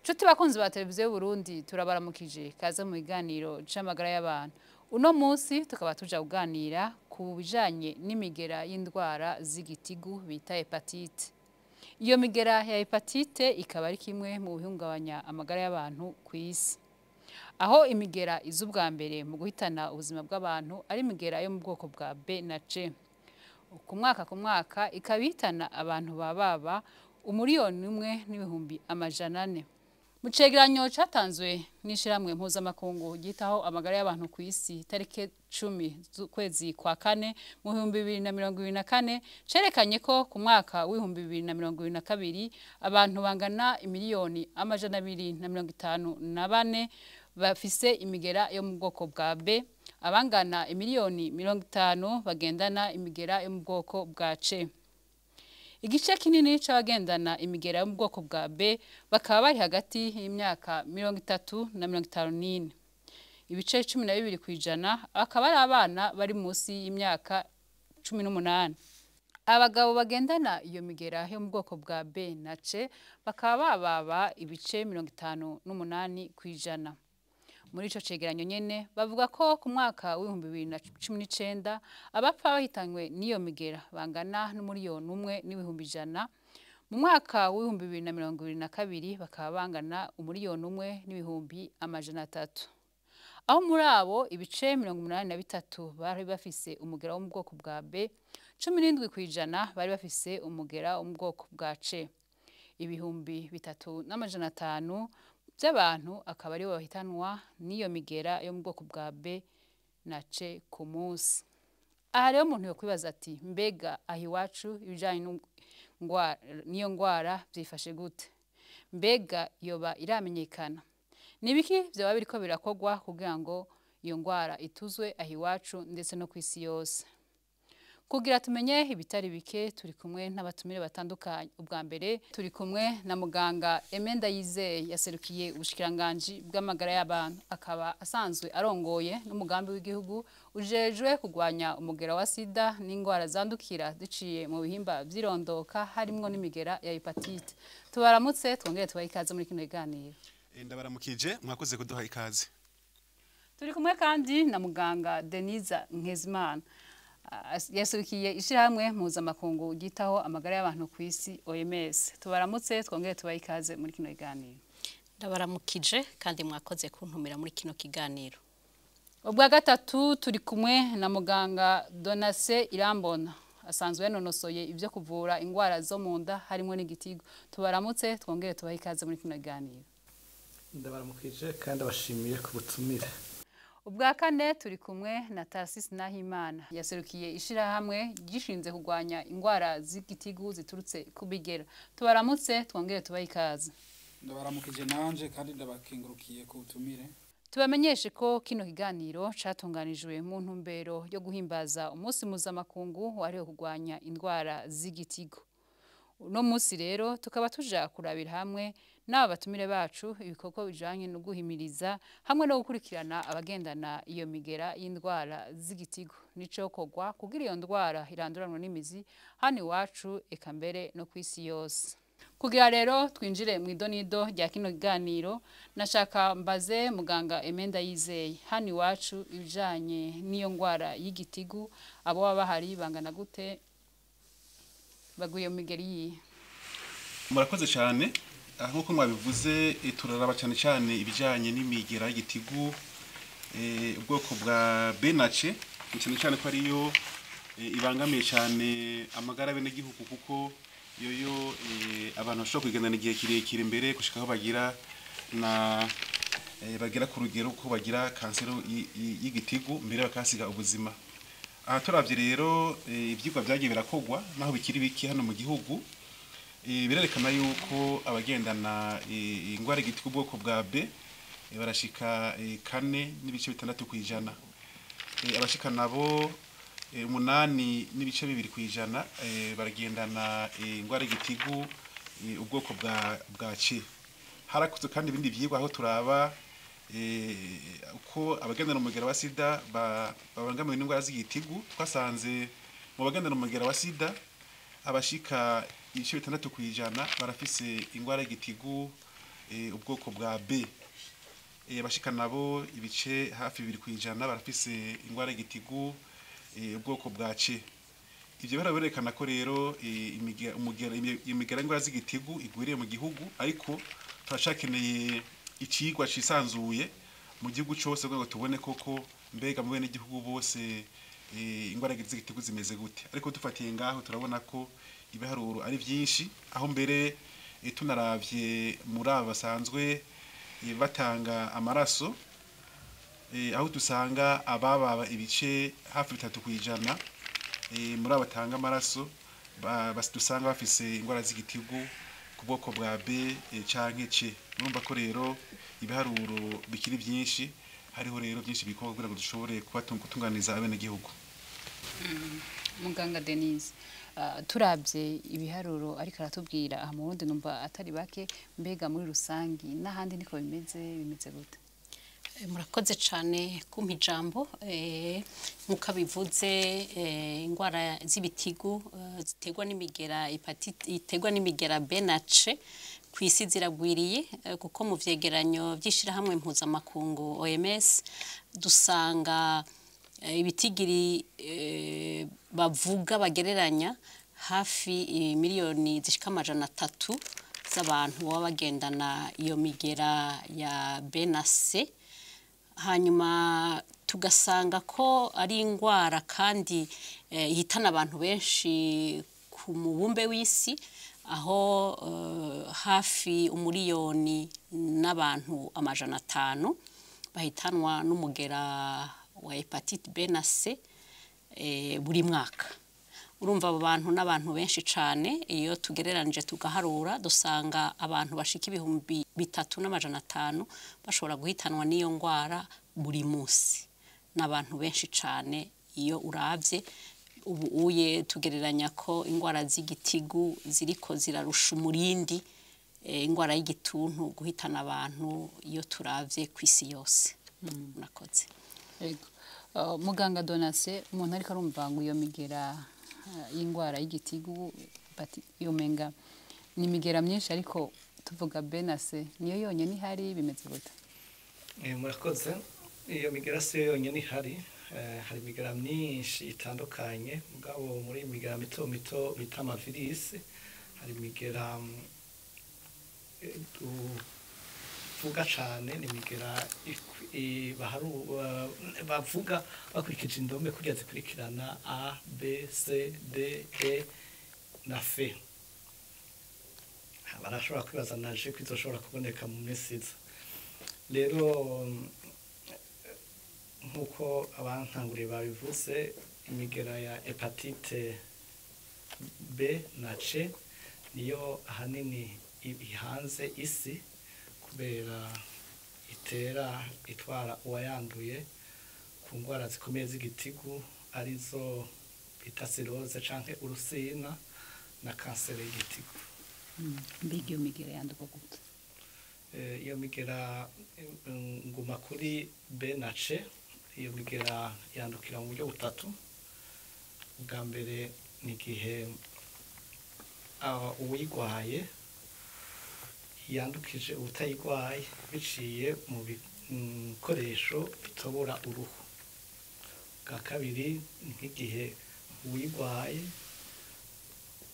Nshuti bakunzi ba televiziyo y'Uburundi, turabaramukije. Kaze mu biganiro c'amagara y'abantu. Uno munsi tukaba tuja kuganira ku bijanye n'imigera y'indwara z'igitigu bita hépatite. Iyo migera ya hépatite ikaba ari kimwe mu bihungabanya amagara y'abantu ku isi. Aho imigera iza ubwa mbere mu guhitana ubuzima bw'abantu ari imigera yo mu bwoko bwa B na C. Ku mwaka ku mwaka ikaba ihitana abantu bababa 1,400,000. Mu cegeranyo catanzwe n'ishirahamwe mpuzamakungu ryitaho amagara y'abantu ku isi tariki 10 z'ukwezi kwa kane mu 2024, cerekanye ko ku mwaka w'2022 abantu bangana 254,000,000 bafise imigera yo mu bwoko bwa B, abangana 50,000,000 bagendana imigera yo mu bwoko bwa C. Igice kinini c'abagendana imigera yo mu bwoko bwa B bakaba bari hagati y'imyaka 30 na 54. Ibice 12% akaba ari abana bari munsi y'imyaka 18. Abagabo bagendana iyo migera yo mu bwoko bwa B na C bakaba bababa ibice 58%. Muri ico cegeranyo nyene bavuga ko ku mwaka w'2019 abapfa bahitanywe n'iyo migera bangana n'1,100,000. Mu mwaka w'2022 bakaba bangana 1,300,000. Aho muri abo ibice 83 bari bafise umugera wo mu bwoko bwa B, 17% bari bafise umugera wo mu bwoko bwa C. 3,500,000 by'abantu akaba aribo bahitanwa n'iyo migera yo mu bwoko bwa B na C ku munsi. Aha rero umuntu yokwibaza ati: mbega aho iwacu ibijanye n'iyo ngwara vyifashe gute? Mbega yoba iramenyekana? Ni ibiki vyoba biriko birakorwa kugira ngo iyo ngwara ituzwe aho iwacu ndetse no kw'isi yose? Kugira tumenye ibitari bike, turi kumwe n'abatumire batandukanye. Ubwa mbere turi kumwe na muganga Aimé Ndayizeye, yaserukiye ubushikiranganji bw'amagara y'abantu, akaba asanzwe arongoye n'umugambi w'igihugu ujejwe kurwanya umugera wa sida n'ingwara zandukira ziciye mu bihimba vy'irondoka, harimwo n'imigera ya hépatite. Tubaramutse, twongere tubahe ikaze muri kino kiganiro. Ndabaramukije, mwakoze kuduha ikaze. Turi kumwe kandi na muganga Denise Nkezimana, yaserukiye ishirahamwe mpuzamakungu ryitaho amagara y'abantu ku isi, OMS. Tubaramutse, twongere tubahe ikaze muri kino kiganiro. Ndabaramukije kandi mwakoze kuntumira muri kino kiganiro. Ubwa gatatu turi kumwe na muganga Donatien Irambona, asanzwe yanonosoye ibyo kuvura ingwara zo mu nda harimo n'igitigu. Tubaramutse, twongere tubahe ikaze muri kino kiganiro. Ndabaramukije kandi abashimiye ku butumire. Ubwa kane turi kumwe na Tarsis Nahimana, yaserukiye ishirahamwe gishinze kurwanya ingwara z'igitigu ziturutse ku bigera. Tubaramutse, twongere tubahe ikaze. Ndabaramukije nanje kandi ndabakengurukiye ku butumire. Tubamenyeshe ko kino kiganiro catunganijwe mu ntumbero yo guhimbaza umunsi mpuzamakungu wahariwe kurwanya indwara z'igitigu. Uno munsi rero tukaba tuja kurabira hamwe n'aba batumire bacu ibikorwa bijanye no guhimiriza hamwe no gukurikirana abagendana iyo migera y'indwara z'igitigu, n'icokorwa kugira iyo ndwara iranduranwe n'imizi hano iwacu eka mbere no kw'isi yose. Kugira rero twinjire mu idonido rya kino kiganiro, nashaka mbaze muganga Aimé Ndayizeye: hano iwacu ibijanye n'iyo ndwara y'igitigu, abo baba bahari bangana gute? Baguye mu migeri yihe? Murakoze cyane. Nk'uko mwabivuze, turaraba cyane cyane ibijyanye n'imigera y'igitigu ubwoko bwa B na C, cyane cyane ko ariyo ibangamiye cyane amagara y'abenegihugu, kuko yoyo abantu bashobora kuyigendana igihe kirekire, mbere gushika aho bagira na bagera ku rugero ko bagira kanseri y'igitigu, mbere bakasiga ubuzima. Aha turavye rero ivyigwa vyagiye birakogwa, naho bikiri bike hano mu gihugu, birerekana yuko abagendana ingwara y'igitigu ubwoko bwa B barashika 4.6%, abashika nabo 8.2% baragendana ingwara y'igitigu ubwoko bwa C. Harakozwe kandi ibindi vyigwa aho turaba uko abagendana umugera wa sida babangamiwe n'indwara z'igitigu. Twasanze mu bagendana umugera wa sida abashika 6% barafise ingwara y'igitigu. ubwoko bwa B. Abashika nabo ibice hafi 2% barafise ingwara y'igitigu ubwoko bwa C. Ivyo baraberekana ko rero imigera y'ingwara z'igitigu igwiriye mu gihugu, ariko turacakeneye icigwa cisanzuye mu gihugu cose kugira ngo tubone koko mbega mu bene gihugu bose ingwara z'igitigu zimeze gute. Ariko dufatiye ngaho turabona ko ibiharuro ari byinshi, aho mbere tunaravye muri aba basanzwe batanga amaraso, aho dusanga abababa ibice hafi 3% muri aba batanga amaraso dusanga bafise ingwara z'igitigu ku bwoko bwa B canke C. Murumva ko rero ibiharuro bikiri byinshi, hariho rero byinshi bikorwa kugira ngo dushobore kubatunganiza abenegihugu. Muganga Denise, turabye ibiharuro ariko aratubwira aha mu Burundi numva atari bake, mbega muri rusangi n'ahandi niko bimeze gute? Murakoze cyane kumpa ijambo. Nk'uko abivuze, ingwara z'ibitigu ziterwa n'imigera hepatite iterwa n'imigera B na C ku isi ziragwiriye, kuko mu vyegeranyo vy'ishirahamwe mpuzamakungu OMS dusanga ibitigiri bavuga bagereranya hafi miliyoni zishika 300 z'abantu baba bagendana iyo migera ya B na C. Hanyuma tugasanga ko ari ingwara kandi ihitana abantu benshi ku mubumbe w'isi, aho hafi 1 miliyoni n'abantu 500 bahitanwa n'umugera wa hepatite B na C buri mwaka. Urumva abo bantu n'abantu benshi cane. Iyo tugereranije tugaharura, dusanga abantu bashika 3,500 bashobora guhitanwa n'iyo ngwara buri munsi. N'abantu benshi cane. Iyo uravye ubu uye tugereranya ko ingwara z'igitigu ziriko zirarusha umurindi ingwara y'igituntu guhitana abantu iyo turavye kw'isi yose. Murakoze. Yego. Muganga Donase, umuntu ariko arumva ngo iyo migera y'ingwara y'igitigu yomenga ni imigera myinshi, ariko tuvuga B na C niyo yonyene ihari, bimeze gute? Murakoze. Iyo migera si yo yonyine ihari. Hari imigera myinshi itandukanye, mugabo muri iyi migera mito mito bita amavirisi hari imigera tuvuga cane, ni imigera bavuga bakurikije indome kugira zikurikirana: A, B, C, D, E na F. Barashobora kwibaza na G ko izoshobora kuboneka mu minsi iza. Rero nk'uko abantanguriye babivuze, imigera ya hepatite B na C niyo ahanini ihanze isi, kubera itera itwara uwayanduye ku ndwara zikomeye z'igitigu, arizo bita cirrhose canke urusina na kanseri y'igitigu. Mbega iyo migera yanduka gute? Iyo migera, nguma kuri B na C, iyo migera yandukira mu buryo butatu. Ubwa mbere ni igihe uwuyigwaye yandukije uwutayigwaye biciye mu bikoresho bitobora uruhu. Ubwa kabiri ni nk'igihe uwuyigwaye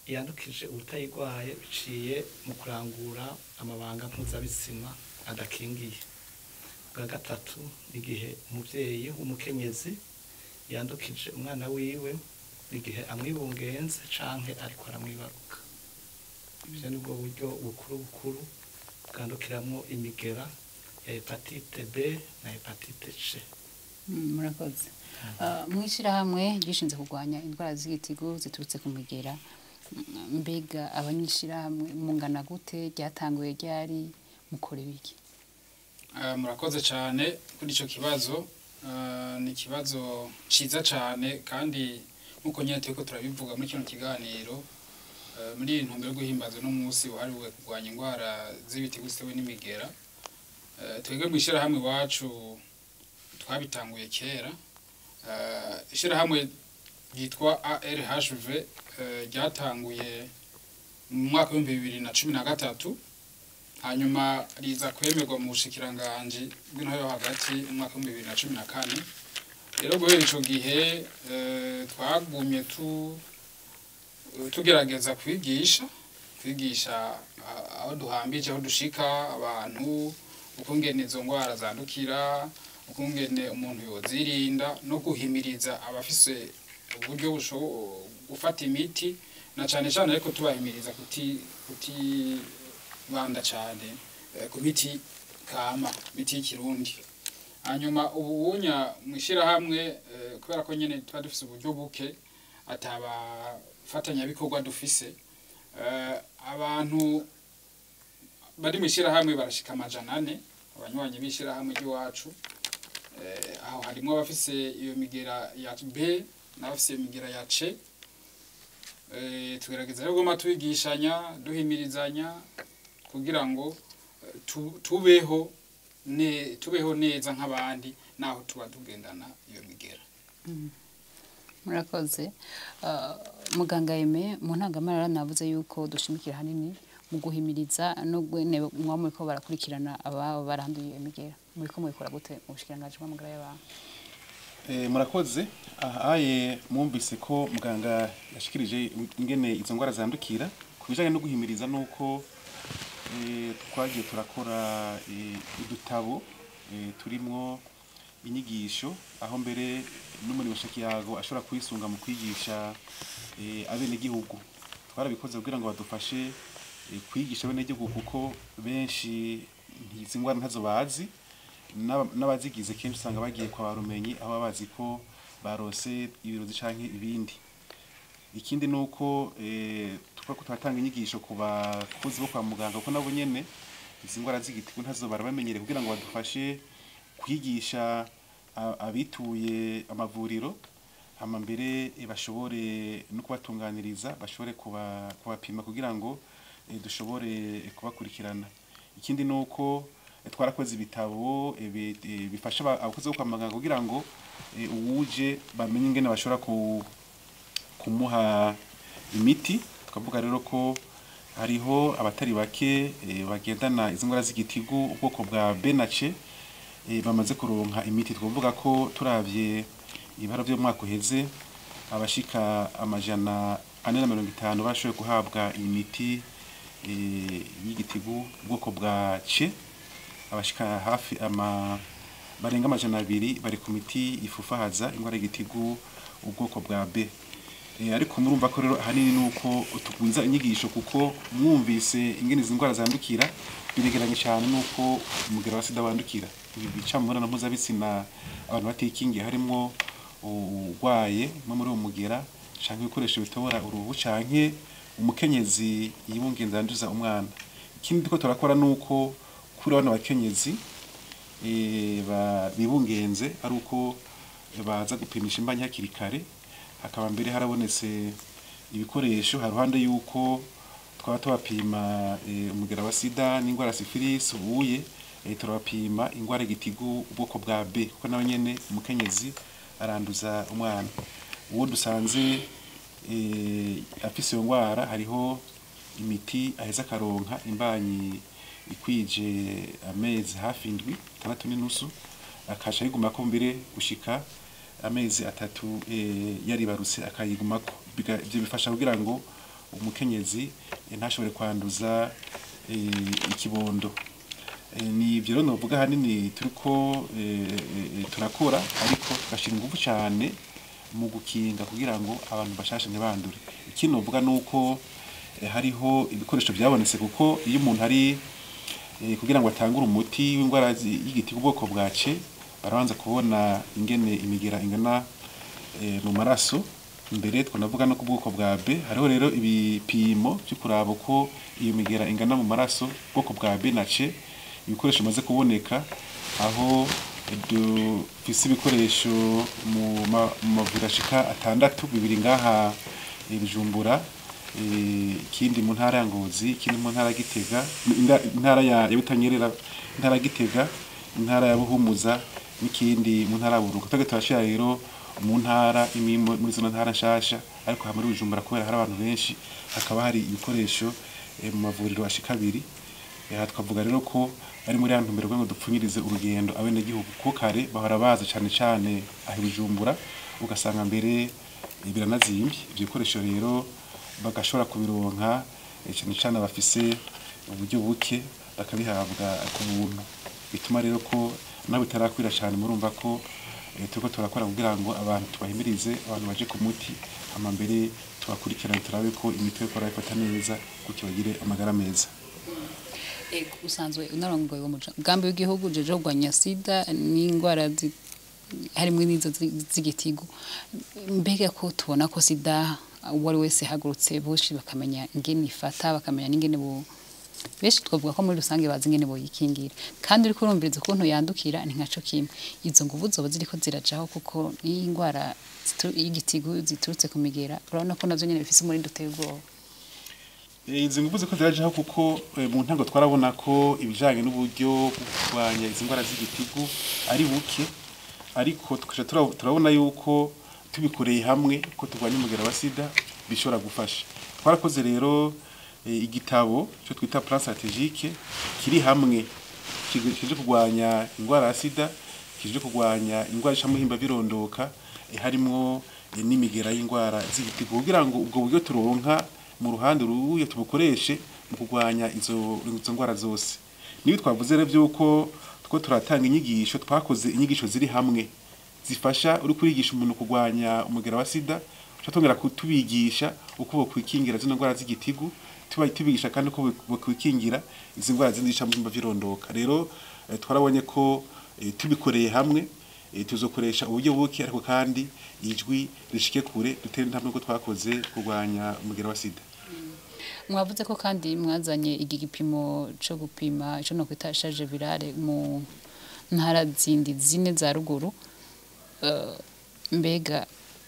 yandukije uwutayigwaye biciye mu kurangura amabanga mpuzabitsina adakingiye. Ubwa gatatu ni igihe umuvyeyi w'umukenyezi yandukije umwana wiwe igihe amwibungenze canke ariko aramwibaruka. Ivyo nibwo buryo bukuru bukuru bwandukiramwo imigera ya hepatite B na hepatite C. Murakoze. Mw'ishirahamwe ryishinze kurwanya indwara z'igitigu ziturutse ku migera, mbega abanyishirahamwe mungana gute? Ryatanguye ryari? Mukora ibiki? Murakoze cyane kuri icyo kibazo. Ni ikibazo cyiza cyane, kandi nk'uko nyine turiko turabivuga muri kino kiganiro, muri iyi ntumbero yo guhimbaza uno munsi wahariwe kurwanya indwara z'ibitigu zitewe n'imigera. Twebwe mu ishyirahamwe iwacu twabitanguye kera. Ishyirahamwe ryitwa ARHV ryatanguye mu mwaka w'2013. Hanyuma riza kwemerwa mu bushikiranganji bw'intore yo hagati mu mwaka w'ibihumbi 2014. Rero guhera ico gihe twagumye tugerageza kwigisha aho duhambije, aho dushika abantu, ukungene izo ngwara zandukira, ukungene umuntu yozirinda, no guhimiriza abafise uburyo gufata imiti, na cane cane ariko tubahimiriza kutibanda cane ku miti kama, miti y'ikirundi. Hanyuma ubu unya mwishirahamwe, kubera ko nyene tuba dufise uburyo buke, atabafatanyabikorwa dufise, abantu bari mwishirahamwe barashika 400, abanywanyi b'ishirahamwe ry'iwacu. Aho harimwo abafise iyo migera ya B n'abafise iyo migera ya C. Tugerageza rero guma twigishanya, duhimirizanya kugira ngo tubeho neza nk'abandi naho tuba tugendana iyo migera. Murakoze. Muganga Aime, mu ntangamarara navuze yuko dushimikira hanini mu guhimiriza no mwa muriko barakurikirana ababa baranduye iyo migera. Muriko mubikora gute mu bushikiranganji bw'amagara y'abantu? Murakoze. Ahaye mwumvise ko muganga yashikirije ingene izo ngwara zandukira. Ku bijanye no guhimiriza, nuko twagiye turakora udutabo turimwo inyigisho, aho mbere n'umuremeshakiyago ashobora kwisunga mu kwigisha abenegihugu. Twarabikoze kugira ngo badufashe kwigisha abenegihugu, kuko benshi izi ngwara ntazo bazi, n'abazigize kenshi usanga bagiye kwa barumenyi, aho baba bazi ko barose ibirozi canke ibindi. Ikindi nuko tuba turatanga inyigisho ku bakozi bo kwa muganga, kuko nabo nyene izi ngwara z'igitigu ntazo barabamenyereye, kugira ngo badufashe kwigisha abituye amavuriro, hama mbere bashobore no kubatunganiriza, bashobore kubapima kugira ngo dushobore kubakurikirana. Ikindi nuko twarakoze ibitabo bifasha abakozi bo kwa muganga kugira ngo uwuje bamenye ingene bashobora kumuha imiti. Tukavuga rero ko hariho abatari bake bagendana izo ngwara z'igitigu ubwoko bwa B na C bamaze kuronka imiti. Twavuga ko turavye ibara vyo mu mwaka uheze, abashika 450 bashoboye guhabwa imiti y'igitigu ubwoko bwa C, abashika hafi barenga 200 bari ku miti ifufahaza ingwara y'igitigu ubwoko bwa B. Ariko murumva ko rero ahanini nuko tugwiza inyigisho, kuko mwumvise ingene izi ndwara zandukira biregeranye cyane nuko umugera wa sida wandukira. Ibi bica mu mibonano mpuzabitsina abantu batikingiye, harimwo urwaye no muri uwo mugera, canke ibikoresho bitobora uruhu, canke umukenyezi yibungenze yanduza umwana. Ikindi turiko turakora nuko kuri bano bakenyezi bibungenze ari uko baza gupimisha imbanyi hakiri kare. Hakaba mbere harabonetse ibikoresho haruhande yuko twaba tubapima umugera wa sida n'ingwara syphilis ubuye, turabapima ingwara y'igitigu ubwoko bwa B, kuko nawe nyene umukenyezi aranduza umwana. Uwo dusanze afise iyo ngwara, hariho imiti aheza akaronka imbanyi ikwije amezi hafi 7, 6.5, akasha yigumako mbere gushika amezi 3 yaribarutse akayigumako. Ivyo bifasha kugira ngo umukenyezi ntashobore kwanduza ikibondo. Ni ivyo rero novuga ahanini turiko turakora, ariko tugashira inguvu cane mu gukinga kugira ngo abantu bashasha ntibandure. Ikindi novuga nuko hariho ibikoresho byabonetse, kuko iyo umuntu ari kugira ngo atangure umuti w'ingwara y'igitigu ubwoko bwa C, barabanza kubona ingene imigera ingana mu maraso. Mbere twanavuga no ku bwoko bwa B, hariho rero ibipimo byo kuraba uko iyo migera ingana mu maraso ubwoko bwa B na C. Ibikoresho bimaze kuboneka, aho dufise ibikoresho mu mavuriro ashika 6, 2 ngaha Bujumbura, ikindi mu ntara ya Ngozi, ikindi mu ntara ya Gitega, intara ya Butanyerera, intara ya Gitega, intara ya Buhumuza, n'ikindi mu ntara ya Burunga. Twebwe turashira rero mu ntara imwe muri zino ntara nshasha, ariko hamwe muri Bujumbura kubera hari abantu benshi, hakaba hari ibikoresho mu mavuriro ashika 2. Aha twavuga rero ko ari muri ya ntumbero kugira ngo dupfunyirize urugendo abenegihugu, kuko kare bahora baza cane cane aho i Bujumbura, ugasanga mbere biranazimvye. Ivyo bikoresho rero bagashobora kubironka, cane cane abafise uburyo buke bakabihabwa ku buntu. Bituma rero ko naho bitarakwira cane, murumva ko turiko turakora kugira ngo abantu tubahimirize, abantu baje ku muti, hama mbere tubakurikirane turabe ko imiti bariko barayifata neza gutyo bagire amagara meza. Ego, usanzwe unarongoye umugambi w'igihugu ujejwe kurwanya sida n'ingwara harimwo n'izo z'igitigu. Mbega ko tubona ko sida uwo ari wese hagurutse bose bakamenya ingene ifata, bakamenya n'ingene bo benshi twavuga ko muri rusange bazi ingene boyikingira, kandi uriko urumviriza ukuntu yandukira ni nkaco kimwe. Izo nguvu zoba ziriko zirajaho, kuko n'iyi ngwara y'igitigu ziturutse ku migera urabona ko navyo nyene bifise umurindi uteye ubwoba. Izi nguvu ziko zirajaho kuko mu ntango twarabona ko ibijanye n'uburyo bwo kurwanya izi ngwara z'igitigu ari buke, ariko tukaca turabona yuko tubikoreye hamwe ko turwanya umugera wa sida bishobora gufasha. Twarakoze rero igitabo cyo twita plan stratégique kiri hamwe kije kurwanya ingwara ya sida, kije kurwanya ingwara y'ishamuhimba birondoka, harimwo n'imigera y'ingwara z'igitigu, kugira ngo ubwo buryo turonka mu ruhande ruye tubukoreshe mu kurwanya izo ngwara zose. Niyo twavuze rero byuko two turatanga inyigisho, twakoze inyigisho ziri hamwe zifasha uri kurigisha umuntu kurwanya umugera wa sida, tugatongera kutubigisha uko bokwikingira zino ngwara z'igitigu, tubigisha kandi uko bokwikingira izi ngwara zindi zishamuhimba virondoka. Rero twarabonye ko tubikoreye hamwe tuzokoresha uburyo buke, ariko kandi ijwi rishike kure, dutere intambwe ko twakoze kurwanya umugera wa sida. Mwavuze ko kandi mwazanye igipimo cyo gupima ico no kwita charge virale mu ntara zindi zine za ruguru. Mbega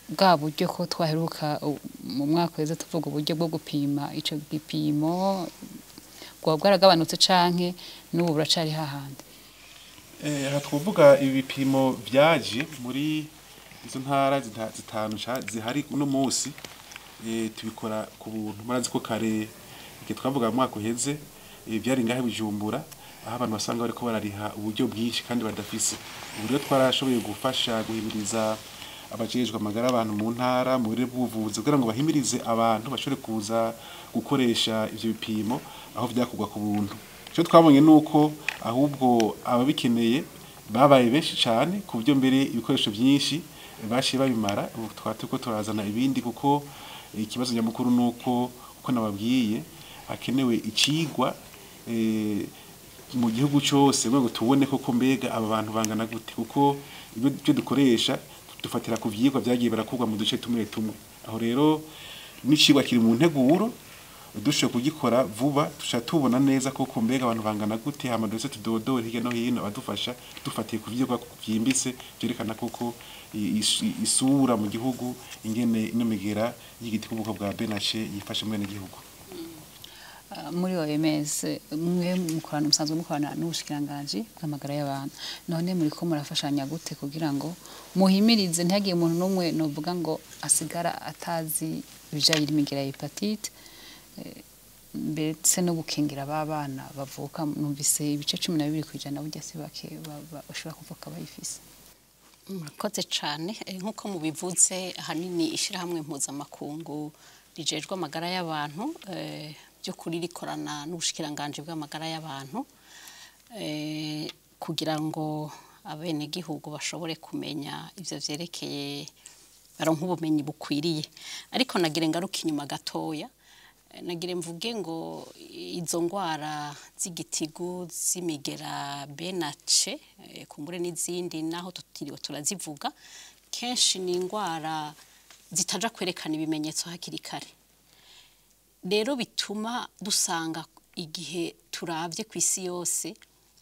bwa buryo ko twaheruka mu mwaka weze tuvuga uburyo bwo gupima ico gipimo bwa bwaragabanutse canke n'ubu buracari hahandi? Aha twovuga ibipimo vyaje muri izo ntara zitanu zihari uno munsi, tubikora ku buntu. Murazi ko kare igihe twavuga mu mwaka uheze, byari ngahe Bujumbura, aho abantu basanga bariko barariha uburyo bwinshi kandi badafise. Ubu rero twarashoboye gufasha guhimiriza abajejwe amagara abantu mu ntara mu buryo bw'ubuvuzi, kugira ngo bahimirize abantu bashobore kuza gukoresha ivyo bipimo aho vyakorwa ku buntu. Ico twabonye nuko ahubwo ababikeneye babaye benshi cane, ku buryo mbere ibikoresho byinshi bashiye babimara. Ubu twaba turiko turazana ibindi, kuko ikibazo nyamukuru nuko uko nababwiye hakenewe icigwa mu gihugu cose ngo tubone koko mbega aba bantu bangana gute, kuko ibyo dukoresha dufatira ku vyigwa vyagiye barakorwa mu duce tumwe tumwe. Aho rero n'icigwa kiri mu nteguro, dushoboye kugikora vuba tuca tubona neza koko mbega abantu bangana gute, hama duce tudodore hirya no hino abadufasha dufatiye ku vyigwa vyimbitse vyerekana koko isura mu gihugu ingene ino migera y'igiti k'ubwoko bwa B na C yifashe mu gihugu. Muri OMS mwe mukorana, musanzwe mukorana n'ubushikiranganji bw'amagara y'abantu, none muri ko murafashanya gute kugira ngo muhimirize ntihagire umuntu n'umwe novuga ngo asigara atazi ibijanye n'imigera ya hepatite, ndetse no gukingira abana bavuka? Numvise ibice 12% burya si bake bashobora kuvuka bayifise. Murakoze cane. Nkuko mubivuze, ahanini ishirahamwe mpuzamakungu rijejwe amagara y'abantu by'ukuri rikorana n'ubushikiranganji bw'amagara y'abantu kugira ngo abenegihugu bashobore kumenya ivyo vyerekeye, baronke ubumenyi bukwiriye. Ariko nagire ngaruka inyuma gatoya, nagire mvuge ngo izo ngwara z'igitigu z'imigera B na C, kumbure n'izindi naho tutiriwe turazivuga, kenshi ni ingwara zitaja kwerekana ibimenyetso hakiri kare. Rero bituma dusanga igihe turavye kw'isi yose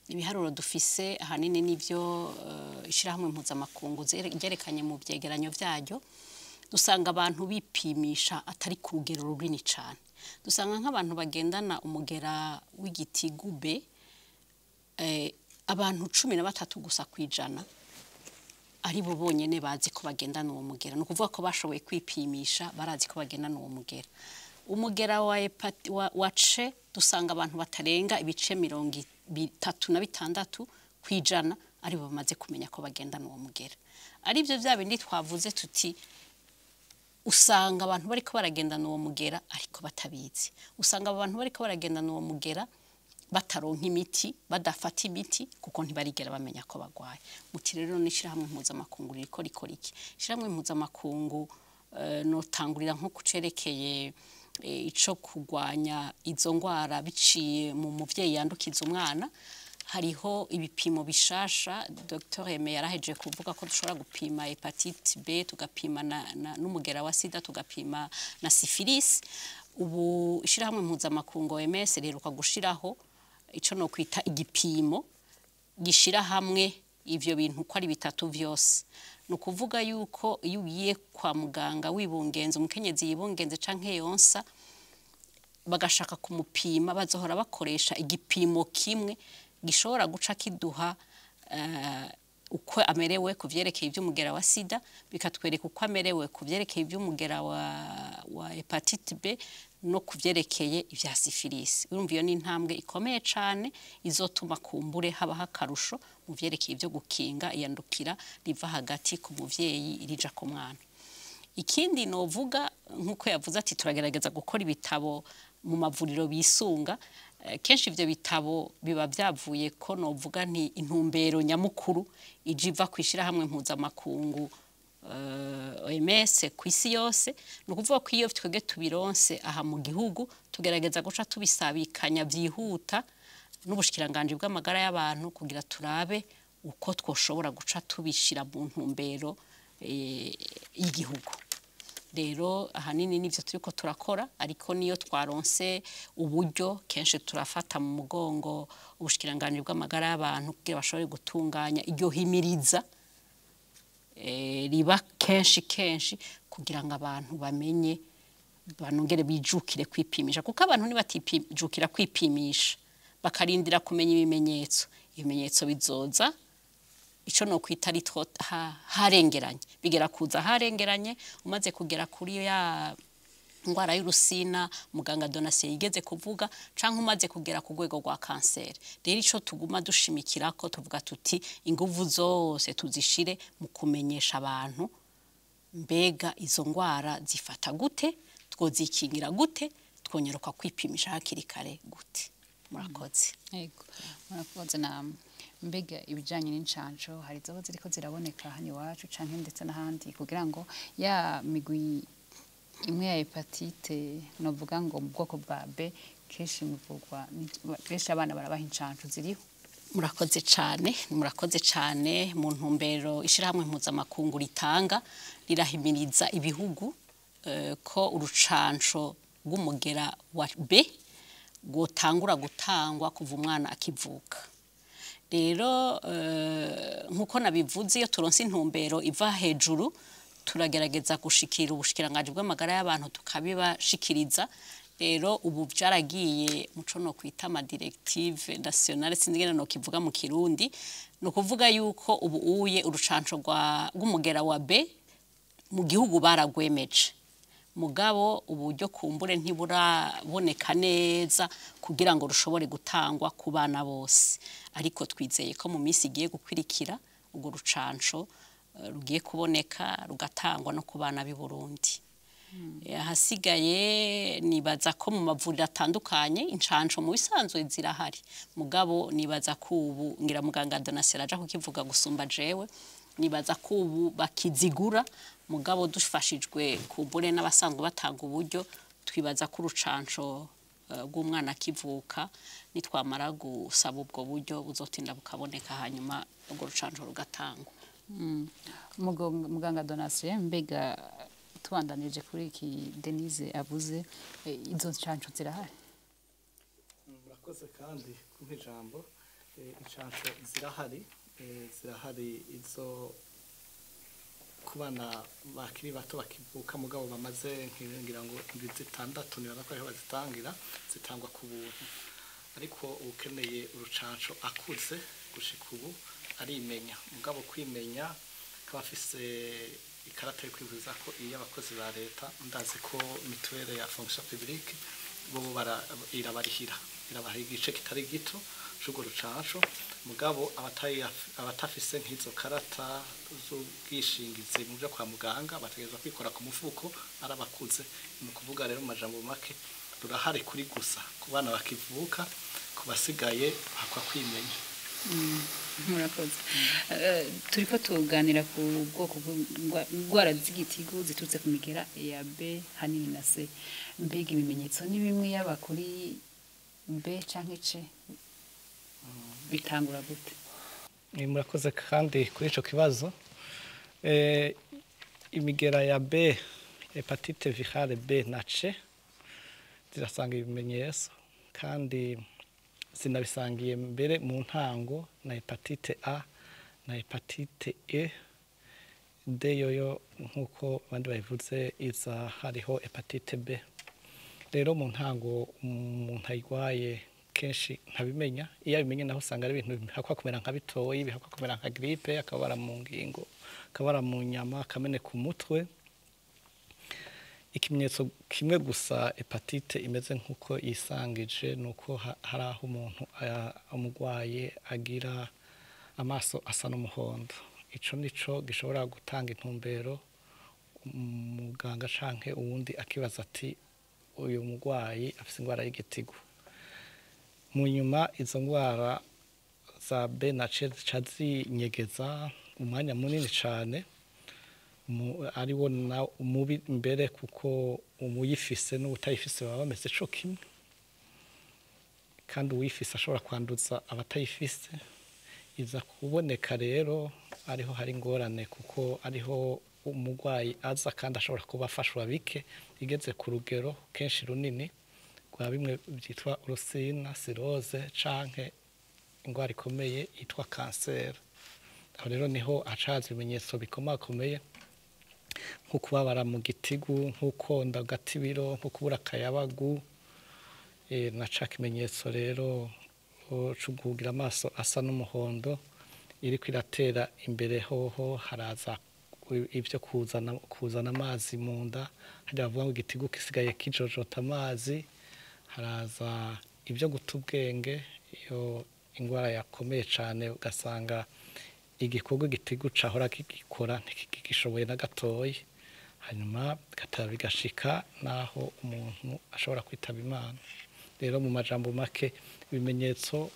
ibiharuro dufise ahanini nivyo ishirahamwe mpuzamakungu ryerekanye mu vyegeranyo vyaryo, dusanga abantu bipimisha atari ku rugero runini cane. Dusanga nk'abantu bagendana umugera w'igitigu B, abantu 13 gusa kwijana ari bo bonyene bazi ko bagendana uwo mugera. Ni ukuvuga ko bashoboye kwipimisha, barazi ko bagendana uwo mugera. Umugera wa C dusanga abantu batarenga ibice 36% ari bo bamaze kumenya ko bagendana uwo mugera. Ari byo bya bindi twavuze tuti usanga abantu bariko baragendana uwo mugera ariko batabizi. Usanga abantu bariko baragendana uwo mugera bataronka imiti, badafata imiti kuko ntibarigera bamenya ko bagwaye. Muti rero n'ishirahamwe mpuzamakungu ririko rikora iki? Ishirahamwe mpuzamakungu notangurira nko kucerekeye ico kugwanya izo ngwara biciye mu muvyeyi yandukiza umwana. Hariho ibipimo bishasha Dr Aime yaraheje kuvuga ko dushobora gupima hepatite B, tugapima n'umugera wa sida, tugapima na syphilis. Ubu ishirahamwe mpuzamakungu OMS riheruka gushiraho ico no kwita igipimo gishira hamwe ivyo bintu ko ari bitatu vyose. Ni ukuvuga yuko iyo ugiye kwa muganga wibungenze, umukenyezi yibungenze canke yonsa, bagashaka kumupima, bazohora bakoresha igipimo kimwe gishobora guca kiduha uko amerewe ku vyerekeye ivy'umugera wa sida, bikatwereka uko amerewe ku vyerekeye ivy'umugera wa hepatite B no ku vyerekeye ivya syphilis. Urumva iyo ni intambwe ikomeye cane izotuma kumbure habaho akarusho mu vyerekeye ivyo gukinga iyandukira riva hagati ku muvyeyi rija ku mwana. Ikindi novuga, nkuko yavuze ati turagerageza gukora ibitabo mu mavuriro bisunga, kenshi ivyo bitabo biba vyavuye ko novuga nti intumbero nyamukuru ije iva kwishirahamwe mpuzamakungu OMS kw'isi yose. Ni ukuvuga ko iyo twebwe tubironse aha mu gihugu tugerageza guca tubisabikanya vyihuta n'ubushikiranganji bw'amagara y'abantu kugira turabe uko twoshobora guca tubishira mu ntumbero y'igihugu. Rero ahanini nivyo turiko turakora, ariko niyo twaronse uburyo kenshi turafata mu mugongo ubushikiranganji bw'amagara y'abantu kugira bashobore gutunganya iryo himiriza riba kenshi kenshi kugira ngo abantu bamenye, banongere bijukire kwipimisha, kuko abantu nibatijukira kwipimisha bakarindira kumenya ibimenyetso, ibimenyetso bizoza ico no kwita ari harengeranye, bigera kuza harengeranye. Umaze kugera kuri ya ngwara y'urusina muganga Donatien yigeze kuvuga, canke umaze kugera ku rwego rwa kanseri. Rero ico tuguma dushimikirako tuvuga tuti inguvu zose tuzishire mu kumenyesha abantu mbega izo ngwara zifata gute, twozikingira gute, twonyeruka kwipimisha hakiri kare gute. Murakoze. Yego, murakoze namwe. Mbega ibijanye n'incanco hari zoba ziriko ziraboneka hano iwacu canke ndetse n'ahandi, kugira ngo ya migwi imwe ya hepatite novuga ngo mu bwoko bwa B kenshi muvugwa, kenshi abana barabaha incanco ziriho? Murakoze cane, murakoze cane. Mu ntumbero ishirahamwe mpuzamakungu ritanga rirahimiriza ibihugu ko urucanco rw'umugera wa B rwotangura gutangwa kuva umwana akivuka. Rero nkuko nabivuze, iyo turonse intumbero iva hejuru turagerageza gushikira ubushikiranganji bw'amagara y'abantu tukabibashikiriza. Rero ubu vyaragiye muco no kwita ama directive nationale, sinzi ngene no kivuga mu Kirundi. Ni ukuvuga yuko ubu uye urucanco rw'umugera wa B mu gihugu baragwemeje, mugabo uburyo kumbure ntiburaboneka neza kugira ngo rushobore gutangwa ku bana bose, ariko twizeye ko mu minsi igiye gukwirikira urwo rucanco rugiye kuboneka rugatangwa no ku bana b'i Burundi. Ahasigaye nibaza ko mu mavuriro atandukanye incanco mu bisanzwe zirahari, mugabo nibaza ko ubu ngira muganga Donatien aja kukivuga gusumba jewe, nibaza ko ubu bakizigura, mugabo dufashijwe kumbure n'abasanzwe batanga uburyo, twibaza ko urucanco rw'umwana akivuka nitwamara gusaba ubwo buryo buzotinda bukaboneka, hanyuma urwo rucanco rugatangwa. Muganga Donatien, mbega tubandanije kuri iki Denise avuze, izo ncanco zirahari? Murakoze kandi kumpa ijambo. Incanco zirahari, zirahari izo ku bana bakiri bato bakivuka mugabo bamaze ngira ngo indwi 6 nibaza ko ariho bazitangira, zitangwa ku buntu. Ariko ukeneye urucanco akuze gushika ubu arimenya, mugabo kwimenya akaba afise Ikarata yo kwivuza ko iyo abakozi ba leta, ndazi ko mutuelle ya fonction publique bo irabarihira, irabaha igice kitari gito c'urwo rucanco. Mugabo abatafise nk'izo karata z'ubwishingizi mu byo kwa muganga bategerezwa kwikora ku mufuko ari abakuze. Ni ukuvuga rero mu majambo make, rurahari kuri gusa ku bana bakivuka, ku basigaye hakwa kwimenya. Murakoze. Turiko tuganira ku bwoko bw'indwara z'igitigu ziturutse ku migera ya B hanini na C. Mbega ibimenyetso ni bimwe yaba kuri B canke C? Bitangura gute? Murakoze kandi kuri ico kibazo. Imigera ya B, hépatite virale B na C, zirasanga ibimenyetso kandi zinabisangiye mbere mu ntango na hépatite A na hépatite E. D yoyo, nk'uko abandi babivuze, iza hariho hépatite B. Rero mu ntango umuntu ayirwaye kenshi ntabimenya. Iyo abimenye naho usanga ari ibintu bihakwa kumera nka bitoyi, bihakwa kumera nka grippe, akabara mu ngingo, akabara mu nyama, akameneka umutwe. Ikimenyetso kimwe gusa hépatite imeze nk'uko yisangije ni uko hari aho umuntu umurwaye agira amaso asa n'umuhondo. Ico nico gishobora gutanga intumbero, umuganga canke uwundi akibaza ati: "Uyu murwayi afise indwara y'igitigu." Mu nyuma izo ndwara za B na C zica zinyegeza umwanya munini cane, ari wo na mubi mbere, kuko umuyifise n'utayifise baba bameze co kimwe, kandi uwifise ashobora kwanduza abatayifise. Iza kuboneka rero ariho hari ingorane, kuko ariho umurwayi aza kandi ashobora kuba afashwa bike. Igeze ku rugero kenshi runini rwa bimwe byitwa urusina, cirrhose, canke ingwara ikomeye yitwa kanseri, aho rero niho haca haza ibimenyetso bikomakomeye, nko kubabara mu gitigu, nko konda gatibiro, nko kubura akayabagu, na ca kimenyetso rero co kugira amaso asa n'umuhondo. Iriko iratera imbere hoho haraza ibyo kuzana amazi mu nda, harya bavuga ngo igitigu gisigaye kijojota amazi. Haraza ibyo guta ubwenge iyo ingwara yakomeye cane, ugasanga igikorwa igitigu cahora kigikora ntikigishoboye na gatoyi, hanyuma bigataba bigashika naho umuntu ashobora kwitaba Imana. Rero mu majambo make, ibimenyetso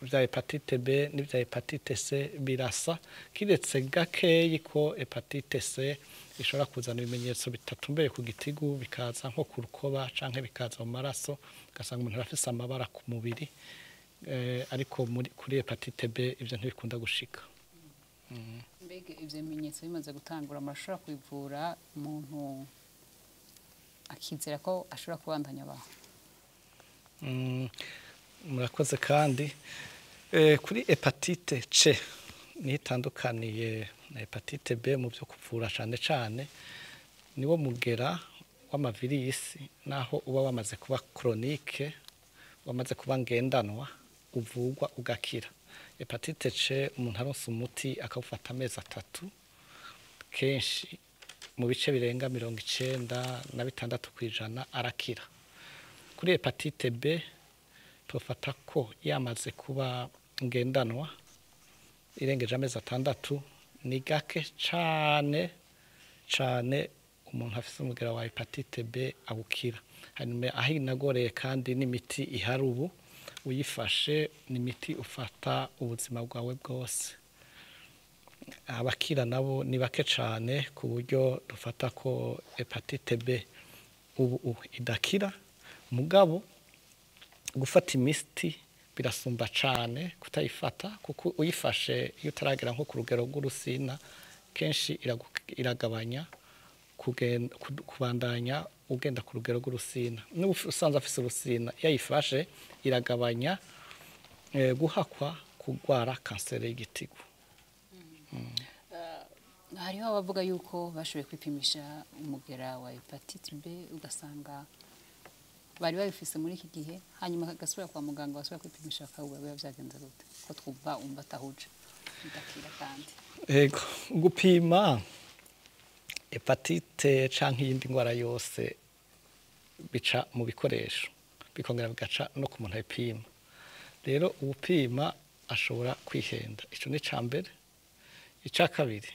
vya hépatite B n'ivya hépatite C birasa, kiretse gakeyi ko hépatite C ishobora kuzana ibimenyetso bitatumbeye ku gitigu, bikaza nko ku rukoba canke bikaza mu maraso, ugasanga umuntu arafise amabara ku mubiri, ariko kuri hépatite B ivyo ntibikunda gushika. Mbega ivyo bimenyetso bimaze gutangura, murashobora kubivura umuntu akizera ko ashobora kubandanya abaho? Murakoze kandi. Kuri hépatite C niho itandukaniye na hépatite B mu byo kuvura cane cane. Niwo mugera w'amavirisi, naho uba wamaze kuba chronique, wamaze kuba ngendanwa, uvugwa ugakira. Hépatite C umuntu aronse umuti akawufata amezi 3, kenshi mu bice birenga 96% arakira. Kuri hépatite B tufata ko yamaze kuba ngendanwa, irengeje amezi 6, ni gake cane cane umuntu afise umugera wa hépatite B awukira. Hanyuma aho inagoreye kandi n'imiti ihari ubu, uyifashe ni imiti ufata ubuzima bwawe bwose. Abakira nabo ni bake cane, ku buryo dufata ko hépatite B ubu idakira. Mugabo gufata imiti birasumba cane kutayifata, kuko uyifashe iyo utaragera nko ku rugero rw'urusina, kenshi iragabanya kubandanya ugenda ku rugero rw'urusina. N'ubu usanzwe afise urusina, iyo ayifashe iragabanya guhakwa kugwara kanseri y'igitigu. Hariho abavuga yuko bashoboye kwipimisha umugera wa hépatite B, ugasanga bari babifise muri iki gihe, hanyuma bagasubira kwa muganga, basubira kwipimisha bakabura. Biba vyagenze gute ko twumva umva atahuje, bidakira kandi? Ego, gupima Hepatite canke iyindi ndwara yose bica mu bikoresho, bikongera bigaca no ku muntu ayipima. Rero uwupima ashobora kwihenda, ico ni ica mbere. Ica kabiri,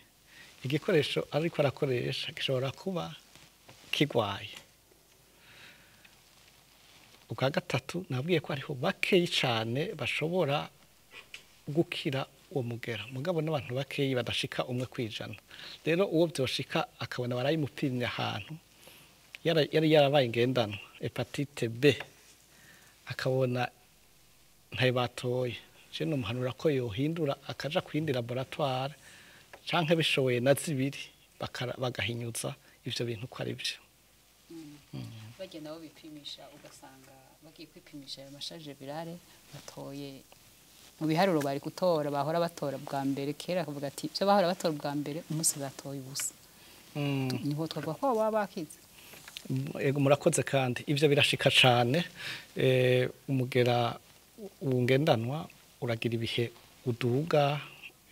igikoresho ariko arakoresha gishobora kuba kigwaye. Ubwa gatatu, nabwiye ko hariho bakeyi cane bashobora gukira uwo mugera, mugabo n'abantu bakeyi badashika 1%. Rero uwo vyoshika akabona barayimupimye ahantu yari yarabaye ngendanwa hepatite B, akabona ntayo batoye, je nomuhanura ko yohindura akaja ku yindi laboratoire, canke bishoboye na zibiri, bagahinyuza ivyo bintu ko ari vyo. Bagenda nabo bipimisha, ugasanga bagiye kwipimisha ayo ma charges virales batoye mu biharuro bari gutora, bahora batora bwa mbere kera, akavuga ati ibyo bahora batora bwa mbere umunsi batoye ubusa, niho twavuga ko baba bakize. Ego, murakoze. Kandi ivyo birashika cane. Umugera ungendanwa uragira ibihe uduga,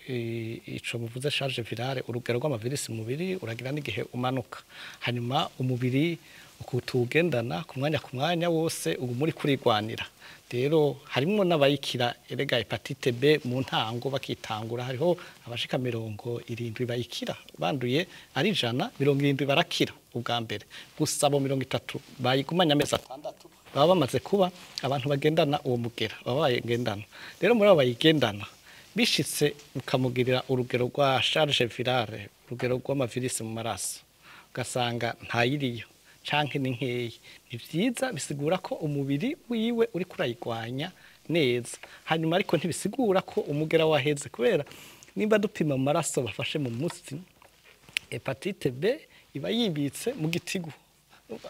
ico muvuze charge virale, urugero rw'amavirisi mu mubiri, uragira n'igihe umanuka. Hanyuma umubiri ukutugendana ku mwanya ku mwanya wose uba muri kurigwanira. Rero harimwo n'abayikira erega hepatite B mu ntango bakitangura, hariho abashika 70 bayikira. Banduye ari 100, 70 barakira ubwa mbere. Gusa abo 30 bayigumanya amezi 6 baba bamaze kuba abantu bagendana uwo mugera, baba bayigendana. Rero muri abo bayigendana, bishitse ukamugirira urugero rwa charge virale, urugero rw'amavirisi mu maraso, ugasanga ntayiriyo canke ni nkeyi, ni vyiza, bisigura ko umubiri wiwe uri kurayigwanya neza. Hanyuma ariko ntibisigura ko umugera waheze, kubera nimba dupima mu maraso bafashe mu mutsi, hepatite B iba yibitse mu gitigu.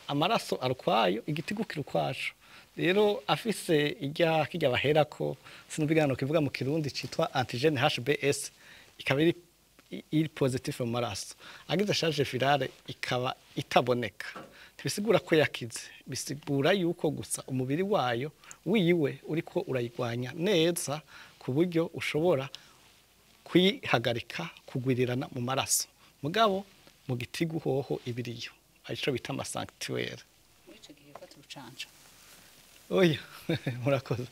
Amaraso arukwayo, igitigu kiri ukwaco. Rero afise irya kirya baherako, sinumva kivuga mu Kirundi, citwa antigène HBS, ikaba iri positif mu maraso, agize charge virale ikaba itaboneka, ntibisigura ko yakize, bisigura yuko gusa umubiri wayo wiwe uriko urayigwanya neza ku buryo ushobora kuyihagarika kugwirirana mu maraso. Mugabo mu gitigu hoho ibiriyo, arico bita ama sanctuaire. Muri ico gihe fata urucanco? Oya, murakoze.